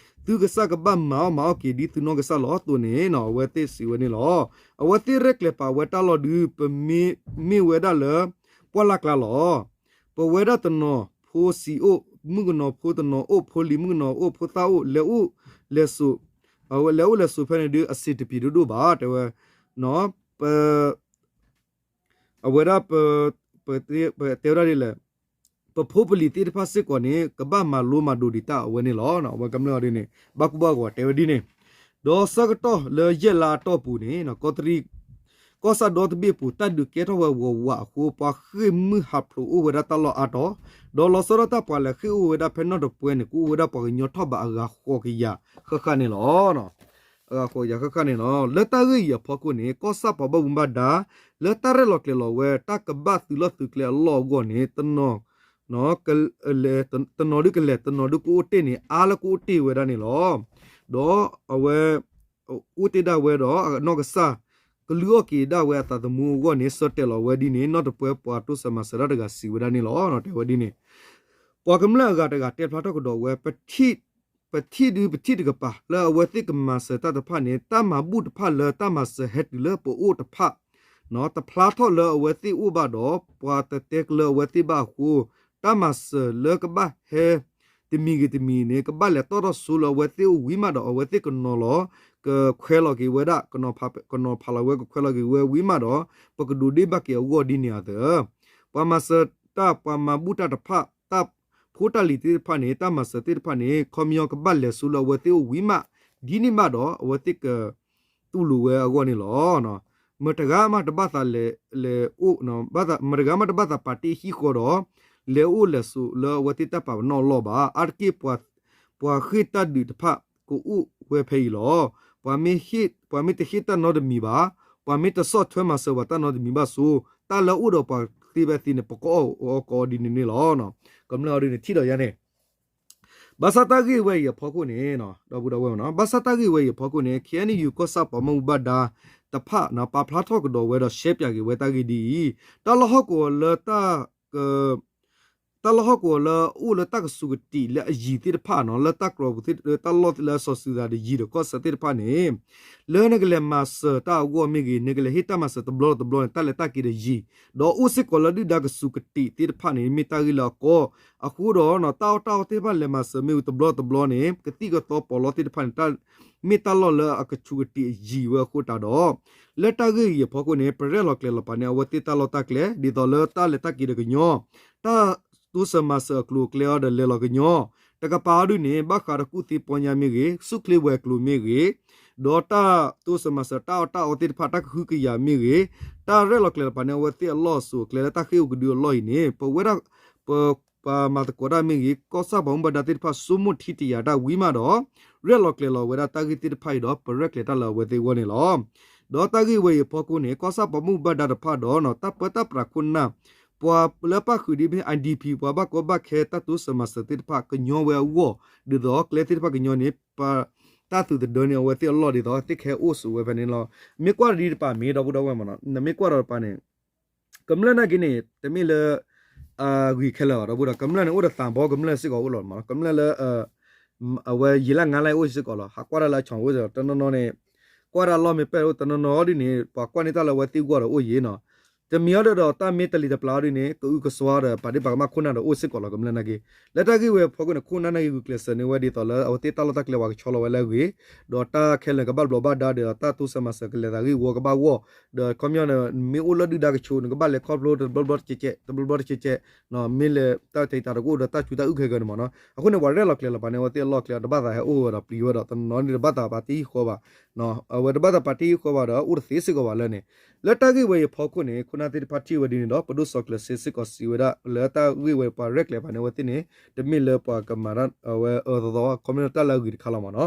သုကစၢ်ကဘၣ်မၤအီၣ်မၤအီက့ၤဒ်သုနီၢ်ကစၢ်လီၤအသိးန့ၣ် အဝဲသ့ၣ်စံးဝဲန့ၣ်လီၤ. အဝဲသ့ၣ်ရဲၣ်ကျဲၤပာ်ဝဲတၢ်လီၢ်ဒု ပမ့ၢ်မ့ၢ်ဝဲဒၣ်လၢ ပှၢ်လၢ်ကျါလီၤ. ပဝဲဒၣ်တနီၤဖိဆံးအိၣ်, မုၣ်ကနီၤဖိတနီၤအိၣ်, ဖိလံၤမုၣ်ကနီၤအိၣ်, ဖိသၣ်အိၣ်, လဲၤအိၣ်လဲၤဆိး, အဝဲလဲၤအိၣ်လဲၤဆိးဖဲန့ၣ်ဒု အဆံးတပံၤဒိၣ်ဒိၣ်ဘၣ် တဲဝဲ, ပ အဝဲဒၣ်ပ ပတဲဝဲဒၣ်ဒ်လဲၣ်, ပဖိပလံၤသ့ၣ်တဖၣ်စ့ၢ်ကီးန့ၣ် ကဘၣ်မၤလိမၤဒိးဒံးတၢ်အဝဲန့ၣ်လီၤ. အဝဲကမျၢၢ်အီၤဒ်န့ၣ် ဘၣ်ကူဘၣ်ဂီၤတဲဝဲဒ်န့ၣ်, ဒီးဆၢကတီၢ်လၢယဲၢ်လါအတီၢ်ပူၤန့ၣ် ကီးတရံး ကီၢ်ဆၣ်ဒီတဘ့ၣ်အပူၤ တၢ်ဒုးကဲထီၣ်ဝဲဝးဝးအဃိ ပှၤဃ့ၢ်မုၢ်ဟးဖျိးအိၣ်ဝဲဒၣ်တၢ်လီၢ်အါတီၤ, ဒီးလီၤဆီဒၣ်တၢ်ပှၤလဲၤဃ့ၢ်အိၣ်ဝဲဒၣ်ဖဲနီၣ်တပှဲၤန့ၣ် ကအိၣ်ဝဲဒၣ်ပှၤကညီထီၣ်ဘးအဂၤဃိးကယၤဃၣ်ဃၣ်န့ၣ်လီၤ. အဂၤဃိးကယၤဃၣ်ဃၣ်န့ၣ်လီၤ. လၢတၢ်ဂ့ၢ်အံၤအဖီခိၣ်န့ၣ် ကီၢ်ဆၣ်ပှၤဘၣ်မူဘၣ်ဒါ လၢတၢ်ရဲၣ်လီၤကျဲၤလီၤဝဲ တၢ်ကဘၣ်သုးလီၢ်သုးကျဲအလီၢ်အဂီၢ်န့ၣ် တနီၤ တနီၤဒုကလဲၤ တနီၤဒုကအိၣ်တ့ၢ်န့ၣ် အါလၢကအိၣ်တ့ၢ်ဝဲဒၣ်န့ၣ်လီၤ. ဒီးအဝဲ အိၣ်တ့ၢ်ဒၣ်ဝဲဒီးအနီၢ်ကစၢ် ကလုၢ်အီၣ်က့ၤဒၣ်ဝဲအသးသမူအဂီၢ်န့ၣ် ဆၢတဲာ်လီၤဝဲဒ်န့ၣ် နီၣ်တပှဲၤပှၤတိစၢၤမၤစၢၤတၢ်တဂၤစံးဝဲဒၣ်န့ၣ်လီၤ. တဲဝဲဒ်န့ၣ် ပှၤကမျၢၢ်အဂၤတဂၤတဲဖျါထီၣ်ကဒီးဝဲ ပထံၣ် ပထံၣ်ဒုးပထံၣ်တကပၤ လၢအဝဲသ့ၣ်ကမၤစၢၤတၢ်တဖၣ်န့ၣ် တၢ်မၤဘူၣ်တဖၣ်လၢတၢ်မၤစၢၤဟဲတုၤလၢပအိၣ်တဖၣ် တဖျါထီၣ်လၢအဝဲသ့ၣ်အိၣ်ဘၣ်ဒီး ပှၤတတဲကလၢအဝဲသ့ၣ်ဘၣ်အဃိ တၢ်မၤစၢၤလၢကဘၣ်ဟဲ တမံၤဂ့ၤတမံၤန့ၣ် ကဘၣ်လဲၤတီၣ်ထီၣ်ဆိလၢအဝဲသ့ၣ်အိၣ်ဝံၤမးဒီး အဝဲသ့ၣ်ကနီၤလီၤ ကခွဲးလီၤက့ၤဝဲဒၣ် ကနီၤဖးလီၤဝဲ ကခွဲးလီၤက့ၤဝဲဝံၤမးဒီး ပကဒိးဒ့ၣ်ဘၣ်က့ၤအဂီၢ်ဒ်န့ၣ်အသိး ပှၤမၤစၢၤတၢ် ပှၤမၤဘူၣ်တၢ်တဖၣ် တၢ်ဖိတၢ်လံၤသ့ၣ်တဖၣ်န့ၣ် တၢ်မၤစၢၤသ့ၣ်တဖၣ်န့ၣ် ခီပညီကဘၣ်လဲၤဆိလၢအဝဲသ့ၣ်အိၣ်ဝံၤမး ဒ်န့ၣ်ဘၣ်ဒီး အဝဲသ့ၣ်က တူၢ်လိာ်ဝဲအဂီၢ်န့ၣ်လီၤ. မတဂၤမးတဘၣ်သးလဲၤ လဲၤအိၣ် မတဂၤမးတဘၣ်သးပာ်တ့ၢ်ဟံၣ်ဃီဒီး လဲၤအိၣ်လဲၤဆိးလၢအဝဲသ့ၣ်တၢ်ပာ်ပနီၣ်အလီၢ်ဘၣ်. အါတက့ၢ် ပှၤဃ့ၢ်တၢ်ဒုးတဖၣ်ကအိၣ်ဝဲဖဲအံၤလီၤ. ပှၤမ့ၢ် ပှၤမ့ၢ်တဟ့ၣ်တၢ်နီတမံၤဘၣ်, ပှၤမ့ၢ်တဆီၣ်ထွဲမၤစၢၤပှၤတၢ်နီတမံၤဘၣ်ဆိ, တၢ်လၢအိၣ်ဒီးပှၤသ့ဖဲသ့န့ၣ် ပကအီၣ်အီၤကီးဒ်န့ၣ်န့ၣ်လီၤ. ကမျၢၢ်အီၤဒ်န့ၣ်ထံၣ်ဒီးယါန့ၣ် ဘၣ်ဆၣ်တၢ်ဂ့ၢ်ဝဲအံၤအဖီခိၣ်န့ၣ် ဒီပုၢ်ဒီဝဲၢ်မနီၤ ဘၣ်ဆၣ်တၢ်ဂ့ၢ်ဝဲအံၤအဖီခိၣ်န့ၣ် ခ့ၣ်အဲၣ်ယူၣ် ကီၢ်ဆၣ်ပှၤမူဘၣ်ဒါတဖၣ် ပာ်ဖျါထီၣ်ကဒီးဝဲဒီးရှဲပၠးက့ၤဝဲတၢ်ဂ့ၢ်ဒ်အံၤ, တၢ်လီၢ်ဟီၣ်ကဝီၤလၢတၢ် တၢ်လီၢ်ဟီၣ်ကဝီၤလၢအအိၣ်လၢတၢ်ကဆူးကတံာ်လၢအယံၤသ့ၣ်တဖၣ်နီၤ လၢတၢ်ကီၢ်ပူၤသ့ၣ် တၢ်လီၢ်လၢအစီၤစုၤသးဒီးယံၤဒီးကီၢ်ဆၣ်သ့ၣ်တဖၣ်န့ၣ် လၢနကလဲၤမၤစၢၤတၢ်အဂီၢ်မ့ၢ်ဂ့ၤ နကလဲၤဟ့ၣ်တၢ်မၤစၢၤတဘျီတဘျီန့ၣ် တၢ်လဲၤတၢ်က့ၤဒီးယံၤ, ဒီးအိၣ်စ့ၢ်ကီးလၢဒုၣ်ဒါကဆူးကတံာ်သ့ၣ်တဖၣ်န့ၣ် မ့ၢ်တၢ်ဂ့ၢ်လၢအကီ, အဃိဒီး တၢ်အီၣ်တၢ်အီသ့ၣ်တဖၣ်လဲၤမၤစၢၤမ့ၢ်ဝံၤတဘျီတဘျီန့ၣ် ကသံၣ်ကသီပီးလီသ့ၣ်တဖၣ်န့ၣ် မ့ၢ်တၢ်လီၢ်လၢအကဆူးကတံာ်အယံၤဝဲအဃိတးဒီး လၢတၢ်ဂ့ၢ်အံၤအဖီခိၣ်န့ၣ် ပရဲၣ်လီၤကျဲၤလီၤပာ်န့ၢ် အဝဲသ့ၣ်တၢ်လီၢ်တၢ်ကျဲ ဒ်သိးလၢတၢ်လဲၤတၢ်က့ၤဒီးကညီ, တၢ်တိစၢၤမၤစၢၤအကျိၤအကျဲအီၤဒီးလဲၤလီၤကညီ, တကပၤအီၤဒုန့ၣ် ဘၣ်ဃးဒီးကူၣ်သ့ပီညါမ့ၢ်ဂ့ၤ, ဆူၣ်ချ့ဝဲၤကျိၤမ့ၢ်ဂ့ၤ, ဒီးတၢ်တိစၢၤမၤစၢၤတၢ်အီၣ်တၢ်အီသ့ၣ်တဖၣ် တၢ်ကဟုကယာ်မ့ၢ်ဂ့ၤ, တၢ်ရဲၣ်လီၤကျဲၤလီၤပာ်န့ၢ်အဝဲသ့ၣ်အလီၢ်အစိၤအကျဲလၢတၢ်ဃ့ၢ်အိၣ်ကဒုအလီၢ်အံၤန့ၣ် ပဝဲဒၣ် ပ ပှၤမၤသကိးတၢ်မ့ၢ်ဂ့ၤ ကီၢ်ဆၣ်ပှၤမူဘၣ်ဒါသ့ၣ်တဖၣ် ဆိကမိၣ်ထံတယာ်တၢ်ဝံၤမးဒီး ရဲၣ်လီၤကျဲၤလီၤဝဲဒၣ်တၢ်ဂ့ၢ်သ့ၣ်တဖၣ်အံၤဒီး ပရဲၣ်ကျဲၤတၢ်လၢအဝဲသ့ၣ်အဂီၢ်န့ၣ်လီၤ. ဒီးတၢ်ဂ့ၢ်ဝဲအံၤအဖီခိၣ်န့ၣ် ကီၢ်ဆၣ်ပှၤမူဘၣ်ဒါတဖၣ်ဒီး တၢ်ပၢတၢ်ပြးခိၣ်နၢ် ပှၤလၢပၣ်ဃုာ်ဒ်မ့ၢ် IDP ပှၤဘၣ်ကီဘၣ်ခဲတၢ်တိစၢၤမၤစၢၤသ့ၣ်တဖၣ်ကညီဝဲအဂီၢ် ဒ်သိးကျဲသ့ၣ်တဖၣ်ကညီန့ၣ် ပ တၢ်သုးသဒၢန့ၣ် အဝဲသ့ၣ်အလီၢ်ဒ်သိးသ့ၣ်ခဲအိၣ်ဆိးဝဲဖဲန့ၣ်လီၤ. မ့ၢ်ကွၢ်တဒ်တပၤမ့ၢ်ဒီပုၢ်ဒီဝဲၢ်မနီၤ နမ့ၢ်ကွၢ်ဒီးတပၤန့ၣ် ကမျၢၢ်နာ်က့န့ၣ် တမ့ၢ်လၢ အဂ့ၤခဲလၢာ်ဘၣ် ဒီပုၢ်ဒီဝဲၢ် ကမျၢၢ်န့ၣ် အိၣ်ဒီးသးဘီကမျၢၢ်စ့ၢ်ကီးအိၣ်လီၤမနီၤ ကမျၢၢ်လၢ အဝဲယံာ်လၢငါလၢအိၣ်စ့ၢ်ကီးလီၤ ဟးကွၢ်တၢ်လၢအဆီၣ်အိၣ်စ့ၢ်ကီး တနီၤနီၤန့ၣ် ကွၢ်တၢ်လီၢ်မ့ၢ်ပဲၣ်အိၣ် တနီၤနီၤဒ်န့ၣ် ပှၤကွၢ်န့ၢ်တၢ်လၢအဝဲသ့ၣ်အဂီၢ်ဒီးအိၣ်ယံာ်နီၤ တမံၤအီၤဒီး တၢ်မ့ၢ်တလံၤတပျၢ်အီၤဒ်န့ၣ် ကအုကစွါဒီး ပာ်ဒ့ၣ်ပာ်ကမၣ်ခိၣ်နၢ်ဒီးအိၣ်စ့ၢ်ကီးလီၤ ကမျၢၢ်နာ်က့ လၢတၢ်ဂ့ၢ်ဝဲအဖီခိၣ်န့ၣ် ခိၣ်နၢ်နာ်က့ဂုာ်ကျဲးစၢးန့ၢ်ဝဲဒ်သိးလၢ အဝဲသ့ၣ်တၢ်လီၢ်တၢ်ကျဲပှၤကဆီလီၤဝဲလၢအဂ့ၤ ဒီးတၢ်ခဲလၢာ်ကဘၣ်ဘျီးဘၣ်ဒါဒီး တၢ်တိစၢၤမၤစၢၤကလဲၤသးဂ့ၢ်ဝီကဘၣ်ဂီၢ် ဒီးခီပညီန့ၣ် မ့ၢ်အိၣ်လၢဒုၣ်ဒါကဆိး နကဘၣ်လဲၤခီဖျိတဘျီဘျီတကဲးကဲး တဘျီဘျီတကဲးကဲး မ့ၢ်လဲၤတၢ်တံာ်တာ်တကအိၣ်ဒီးတၢ်စူၤတၢ်အုၣ်ခဲကၢန့ၣ်မနီၤ အဃိန့ၣ် ပှၤရဲၣ်လီၤကျဲၤလီၤပာ်န့ၢ်အဝဲသ့ၣ်အလီၢ်ကျဲ တဘၣ်သးဟဲအိၣ်ဝဲဒီးပျံၤဝဲဒီးတနီၤနီၤန့ၣ် တဘၣ်သးပာ်တ့ၢ်ဟံၣ်ဃီဘၣ် အဝဲတဘၣ်သးပာ်တ့ၢ်ဟံၣ်ဃီဘၣ်ဒီး အိၣ်တသ့စ့ၢ်ကီးဘၣ်လၢန့ၣ် လၢတၢ်ဂ့ၢ်ဝဲအံၤအဖီခိၣ်န့ၣ် ခိၣ်နၢ်သ့ၣ်တဖၣ်ထံၣ်ဝဲဒ်န့ၣ်ဒီး ပဒိၣ်စီၤကျၢၤစ့စ့ၢ်ကီးစံးဝဲဒၣ် လၢတၢ်ဂ့ၢ်ဝဲပှၤရဲၣ်ကျဲၤပာ်န့ၢ်အဝဲသ့ၣ်န့ၣ် တမ့ၢ်လၢပှၤကမၤတၢ်အဝဲအၢသီသီ ခီပညီတၢ်လၢအဂ့ၤတခါလီၤမနီၤ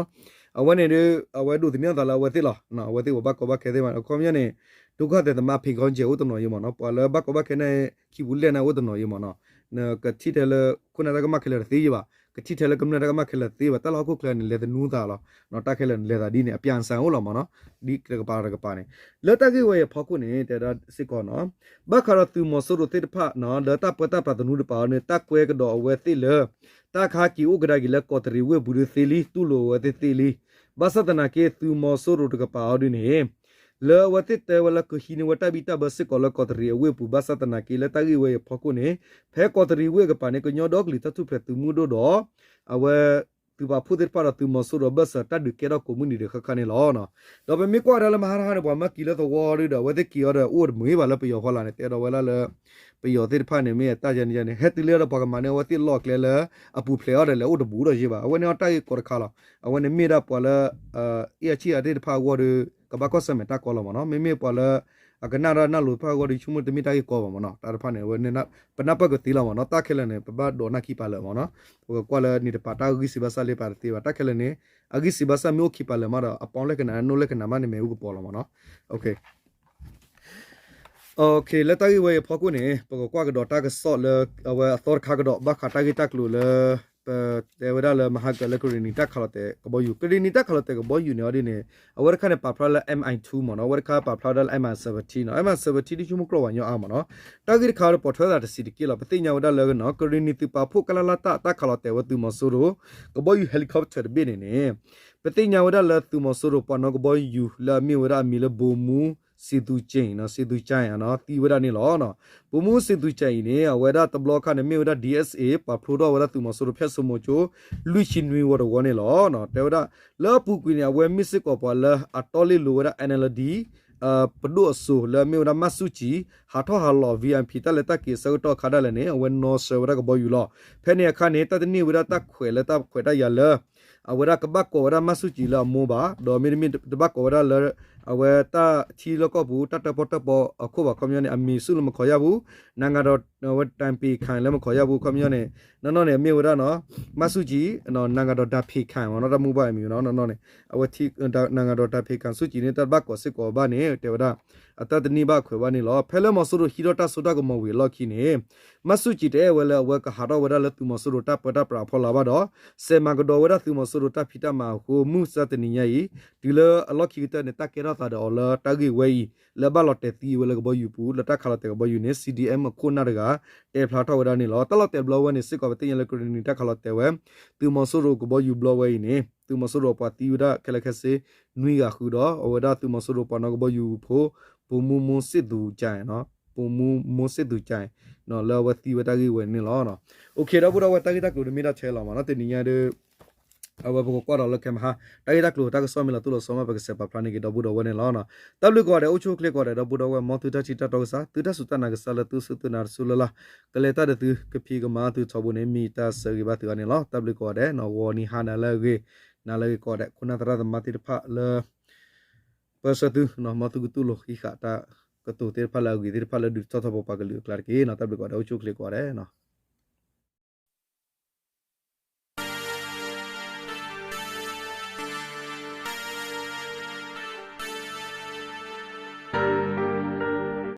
အဝဲန့ၣ်ဒီး အဝဲဒိးသန့ၤအသးလၢအဝဲသ့ၣ်လီၤ အဝဲသ့ၣ်ပှၤဘၣ်ကီဘၣ်ခဲသ့ၣ်မနီၤ ခီပညီန့ၣ် ဒုက္ခသည်သမား ဖံးကောင်းကျယ် အိၣ်တနီၤယံၤမနီၤ ပှၤလၢဘၣ်ကီဘၣ်ခဲန့ၣ် ခံပူၤလဲၣ်န့ၣ်အိၣ်တနီၤယံၤမနီၤ နကထံၣ်ထဲလၢ ခိၣ်နၢ်တၢ်ကမၣ်ခဲလၢာ်တသ့ယံၤဘၣ် ကထံၣ်ထဲလၢကမျၢၢ်တၢ်ကမၣ်ခဲလၢာ်တသ့ဘၣ် တၢ်လၢဟီၣ်ခိၣ်ချၢန့ၣ် လဲၤသနူသးလီၤ တၢ်ခဲလၢာ်န့ၣ်လဲၤသးဒ်န့ၣ် အပြၢၣ်စၢ်အိၣ်လီၤမနီၤ ဒ်တကပၤတကပၤန့ၣ် လၢတၢ်ဂ့ၢ်ဝဲအံၤအဖီခိၣ်န့ၣ် တဲဒၣ်စ့ၢ်ကီးနီၤ ဘၣ်ဃးဒီးသုးမီၤစိရိၤသ့ၣ်တဖၣ် လၢတၢ်ပၢတၢ်ပြးသနူတကပၤအီၤန့ၣ် တၢ်ကွဲကဒီးအဝဲသ့ၣ်လၢ တၢ်ခါက့ၤအိၣ်ကဒါက့ၤလၢကီးတရံးဝ့ၢ်ပူၤဒုးသ့လံ တူၢ်လိာ်အဝဲသ့ၣ်သ့လံ ဘၣ်ဆၣ်သနာ်က့ သုးမီၤစိရိၤတကပၤအီၤဒုးန့ၣ် လၢအဝဲသ့ၣ်တဲဝဲလၢကဟံးန့ၢ်ဝဲတၢ်ဘံၣ်တၢ်ဘၢစ့ၢ်ကီးလၢကီးတရံးအဝ့ၢ်ပူၤ ဘၣ်ဆၣ်သနာ်က့ လၢတၢ်ဂ့ၢ်ဝဲအံၤအဖီခိၣ်န့ၣ် ဖဲကီးတရံးဝ့ၢ်အကပၤန့ၣ် ကညီဒီကလုာ်တၢ်ထူၣ်ဖျဲးသုးမုၢ်ဒိၣ်ဒီး အဝဲ သုးပာ်ဖှိၣ်သ့ၣ်တဖၣ်ဒီးသုးမီၤစိရိၤဘၢၣ်စၢၤတၢ်ဒုးကဲထီၣ်ကိးမုၢ်နံၤဒဲးဃၣ်ဃၣ်န့ၣ်လီၤ. ဒီးပမ့ၢ်ကွၢ်ဒၣ်လၢမဟါတဟါန့ၣ် ပှၤမၢက့ၤလၢသဝီဒုးဒီး အဝဲသ့ၣ်က့ၤအီၤဒီးအိၣ်တမုာ်ဘၣ်လၢပယီၤဖီလာ်န့ၣ် တဲဒီးဝဲဒၣ်လၢ ပယီၤသ့ၣ်တဖၣ်န့ၣ် မ့ၢ်တၢ်ယဲန့ၣ်ယဲန့ၣ် ဟဲတုၤလၢဒီးပှၤကမၤန့ၢ်အဝဲသ့ၣ်လီၢ်ကျဲလၢ အပူၤဖျဲးအီၤဒီးလဲၤအိၣ်တဘူးဒီးယံၤဘၣ်. အဝဲန့ၣ်အီၤတၢ်ဂ့ၢ်ကီတခါလီၤ. အဝဲန့ၣ်မ့ၢ်ဒၣ်ပှၤလၢ အ့ၣ်အဆံၣ်အါသ့ၣ်တဖၣ်အဂီၢ်ဒီး ကဘၣ်ကွၢ်ဆၢၣ်မဲာ်တၢ်ကီလီၤမ့ၢ်နီၤ. မ့မ့ၢ်ပှၤလၢ အကနၣ်တၢ်နၢ်လိၤတဖၣ်အဂီၢ်ဒီး ဆိကမိၣ်တမ့ၢ်တၢ်ဂ့ၢ်ကီဘၣ်မ့ၢ်နီၤ. တၢ်တဖၣ်န့ၣ် အဝဲ ပနၢ်ပၢၢ်ကသ့လီၤမ့ၢ်နီၤ. တၢ်ခဲလၢာ်န့ၣ် ပဘၣ်ဒိးနၢ်ခံပာ်လၢာ်မ့ၢ်နီၤ. ပကကွၢ်လၢန့ၣ်တပၤတၢ်ဂံၢ်စံးဘၣ်စၢ်လၢပာ်တသ့ဘၣ်. တၢ်ခဲလၢာ်န့ၣ် အဂံၢ်စံးဘၣ်စၢ်မ့ၢ်အိၣ်ခံပာ်လၢာ်မးဒီး အပီၣ်လဲၣ်ကနၣ် အနိၣ်လဲၣ်ကနၣ်မးန့ၣ် မ့ၢ်အိၣ်ကပီၤလီၤမ့ၢ်နီၤ. လၢတၢ်ဂ့ၢ်ဝဲအံၤအဖီခိၣ်န့ၣ် ပကကွၢ်ကဒီးတၢ်ကစီၣ်လၢ အဝဲအသီတခါကဒီး ဘၣ်ဃးတၢ်ဂ့ၢ်တၢ်ကျိၤလၢ ပတဲဝဲဒၣ်လၢမဟါကၢၤလၢကရ့ၣ်နံၤတၢ်ခးလီၤတဲာ်ကဘီယူၤ, ကရ့ၣ်နံၤတၢ်ခးလီၤတဲာ်ကဘီယူၤန့ၣ်အီၤဒ်န့ၣ် အဝဲတခါန့ၣ်ပာ်ဖျါလၢ M I two မ့ၢ်နီၤ, အဝဲတခါပာ်ဖျါဝဲဒၣ်လၢ M I seventeen နီၤ, M I seventeen ဒ်ဆိကမိၣ်ကြၢးဝဲညီအါမ့ၢ်နီၤ. တၢ်ဂ့ၢ်တခါဒီးပိာ်ထွဲသးတဆံးတက့ၢ်လီၤ. ပသ့ၣ်ညါဝဲဒၣ်လၢနီၤ ကရ့ၣ်နံၤသုးပာ်ဖှိၣ်ကလါလါတၢ် တၢ်ခးလီၤတဲာ်ဝဲသုးမီၤစိရိၤ ကဘီယူၤ helicopter တဘ့ၣ်န့ၣ်န့ၣ် ပသ့ၣ်ညါဝဲဒၣ်လၢသုးမီၤစိရိၤပှၤနီၣ်ကဘီယူၤလၢအမ့ၢ်ဝဲဒၣ်အမံၤလၢ ဗိုလ်မှူး စံသူကၠ့နီၤ, စံသူကၠ့နီၤ သံဝဲဒၣ်န့ၣ်လီၤ. ဗိုလ်မှူး စံသူကၠ့အံၤန့ၣ် အဝဲဒၣ်တဘျီခါန့ၣ် မ့ၢ်ဝဲဒၣ် D S A ပာ်ဖျိထီၣ်ဝဲဒၣ်သုးမီၤစိရိၤဖၠၣ်စိမိၤကၠိ လွံၢ်ဆံနွံဝီတဝီန့ၣ်လီၤ. တဲဝဲဒၣ် လၢအပူၤကွံာ်န့ၣ် အဝဲမ့ၢ်စ့ၢ်ကီးပှၤလၢအတီလ့လိာ်ဝဲဒၣ် N L D ပဒိၣ်အစိၤလၢအမ့ၢ်ဝဲဒၣ် မၢ်ဆူၣ်ကၠံ ဟးထီၣ်ဟးလီၤ V I P တၢ်လဲၤတၢ်က့ၤအဆၢကတီၢ်အခါဒၣ်လဲာ်န့ၣ် အဝဲနီၣ်စၢၤဝဲဒၣ်ကဘီယူၤလီၤ. ဖဲန့ၣ်အခါန့ၣ် တၢ်တန့ၢ်ဝဲဒၣ်တၢ်ခွဲးလၢတၢ်ခွဲးတၢ်ယာ်လၢ အဝဲဒၣ်ကဘၣ်ကိးဝဲဒၣ်မၢ်ဆူၣ်ကၠံလၢအမိၢ်ဘၣ်, ဒီးမ့တမ့ၢ်တဘၣ်ကိးဝဲဒၣ်လၢ အဝဲတၢ်ထံလီၢ်ကီၢ်ပူၤ တၢ်တၢၣ်ပီၣ်တၢၣ်ပီအခိၣ်ဘၣ်. ခီပညီန့ၣ် အမံၤဆူၣ်လၢမခီယၢ်ပူၤ, နၤဂၤဒီး အဝဲတၢ်ဖံးခၣ်လၢမခီယၢ်ပူၤ ခီပညီန့ၣ် နီၢ်နီၢ်န့ၣ် အမ့ၢ်ဝဲဒၣ်နီၤ မၢ်ဆူၣ်ကၠံ နၤဂၤဒီးတၢ်ဖံးခၣ်မ့ၢ်နီၤ တၢ်မူဘၣ်အမံၤနီၤ နီၢ်နီၢ်န့ၣ် အဝဲ နၤဂၤဒီးတၢ်ဖံးခၣ် ဆူၣ်ကၠံန့ၣ် တၢ်တဘၣ်ကိးစ့ၢ်ကီးဘၣ်န့ၣ် တဲဝဲဒၣ် အတၢ်တန့ၢ်ဘၣ်အခွဲးဘၣ်န့ၣ်လီၤ. ဖဲလၢမီၤစိရိၤဟံးထီၣ်တၢ်စိတၢ်ကမီၤဝံၤအလီၢ်ခံန့ၣ် မၢ်ဆူၣ်ကၠံတအဲၣ်ဝဲလၢအဝဲကဟးထီၣ်ဝဲဒၣ်လၢသုးမီၤစိရိၤတၢ်ပၢတၢ်ပြးအဖီလာ်ဘၣ်ဒီး စဲးမၤကဒီးဝဲဒၣ်သုးမီၤစိရိၤတၢ်ဖံးတၢ်မၤအဃိ မုၢ်မဆါတနံၤညါအံၤ တုၤလၢအလီၢ်ခံကတၢၢ်န့ၣ် တၢ်ကဲထီၣ်သးဒီးအီၤလၢတၢ်ဂ့ၢ်ဝဲအံၤ လၢအဘၣ်လီၤတဲာ်သံဝဲလၢကဘီယူၤပူၤ လၢတၢ်ခးလီၤတဲာ်ကဘီယူၤန့ၣ် C D M အခိၣ်နၢ်တဂၤ တဲဖျါထီၣ်ဝဲဒၣ်န့ၣ်လီၤ. တၢ်လီၤတဲာ်ဘျီဝဲန့ၣ်စ့ၢ်ကီး ပသ့ၣ်ညါလၢကရ့ၣ်နံၤတၢ်ခးလီၤတဲာ်ဝဲ သုးမီၤစိရိၤကဘီယူၤဘျီဝဲအံၤန့ၣ် သုးမီၤစိရိၤအပှၤသံဝဲဒၣ်ခဲလၢာ်ခဲဆ့ နွံဂၤဃုာ်ဒီး အဝဲဒၣ်သုးမီၤစိရိၤပှၤနီၣ်ကဘီယူၤဖိ ဗိုလ်မှူး မူစ့သူကၠဲ ဗိုလ်မှူး မူစ့သူကၠဲ လၢအဝဲသံဝဲတၢ်ဂ့ၢ်ဝဲန့ၣ်လီၤ. အိၣ်ခ့ ဒီပုၢ်ဒီဝဲၢ် တၢ်ဂ့ၢ်တၢ်ကျိၤဒ်မ့ၢ်ဒၣ်ထဲလီၤမ့ၢ်နီၤ တနံၤညါဒီး အဝဲပကကွၢ်ဒီးလၢခဲမဟါ တၢ်ဂ့ၢ်တၢ်ကျိၤတၢ်ကစီၣ်မ့ၢ်လီၤတိၢ်လီၤဆီမ့ၢ် ပကစဲးပာ်ဖျါန့ၢ်က့ၤဒီပုၢ်ဒီဝဲၢ်န့ၣ်လီၤ. တၢ်ဘျုးကိးဂၤဒဲး အိၣ်ဆူၣ်အိၣ်ချ့ကိးဂၤဒဲး ဒီပုၢ်ဒီဝဲၢ် မ်သုတၢ်ထံၣ်တၢ်တီကစၢ် သုတၢ်စူၢ်တၢ်နာ်ကစၢ်လၢသုစူၢ်သုနာ်တစူၢ်လၢ်လၢ် ကလဲၤတၢ်ဒီးသုကဖံးကမၤသုထီဘိန့ၣ် မ့ၢ်တၢ်ဆၢဂ့ၤဘၣ်သုဂၤန့ၣ်လီၤ. တၢ်ဘျုးကိးဂၤဒဲး ဂီၤနံၤဟါနၤလၢအဂ့ၤ နၤလၢအဂ့ၤကိးဂၤဒဲး ခိၣ်နၢ်သရၣ်သမါသ့ၣ်တဖၣ်လၢ ပၢဆှၢသု မ်သုကတူၢ်လိာ်ဟံးဃာ်တၢ်ကတိၤသ့ၣ်တဖၣ်လၢအဂ့ၤသ့ၣ်တဖၣ်လၢ ဒုးထီၣ်ထီၣ်ပပှၤကလုာ်အကျါတက့ၢ်နီၤ. တၢ်ဘျုးကိးဂၤဒဲး အိၣ်ဆူၣ်အိၣ်ချ့ကိးဂၤဒဲး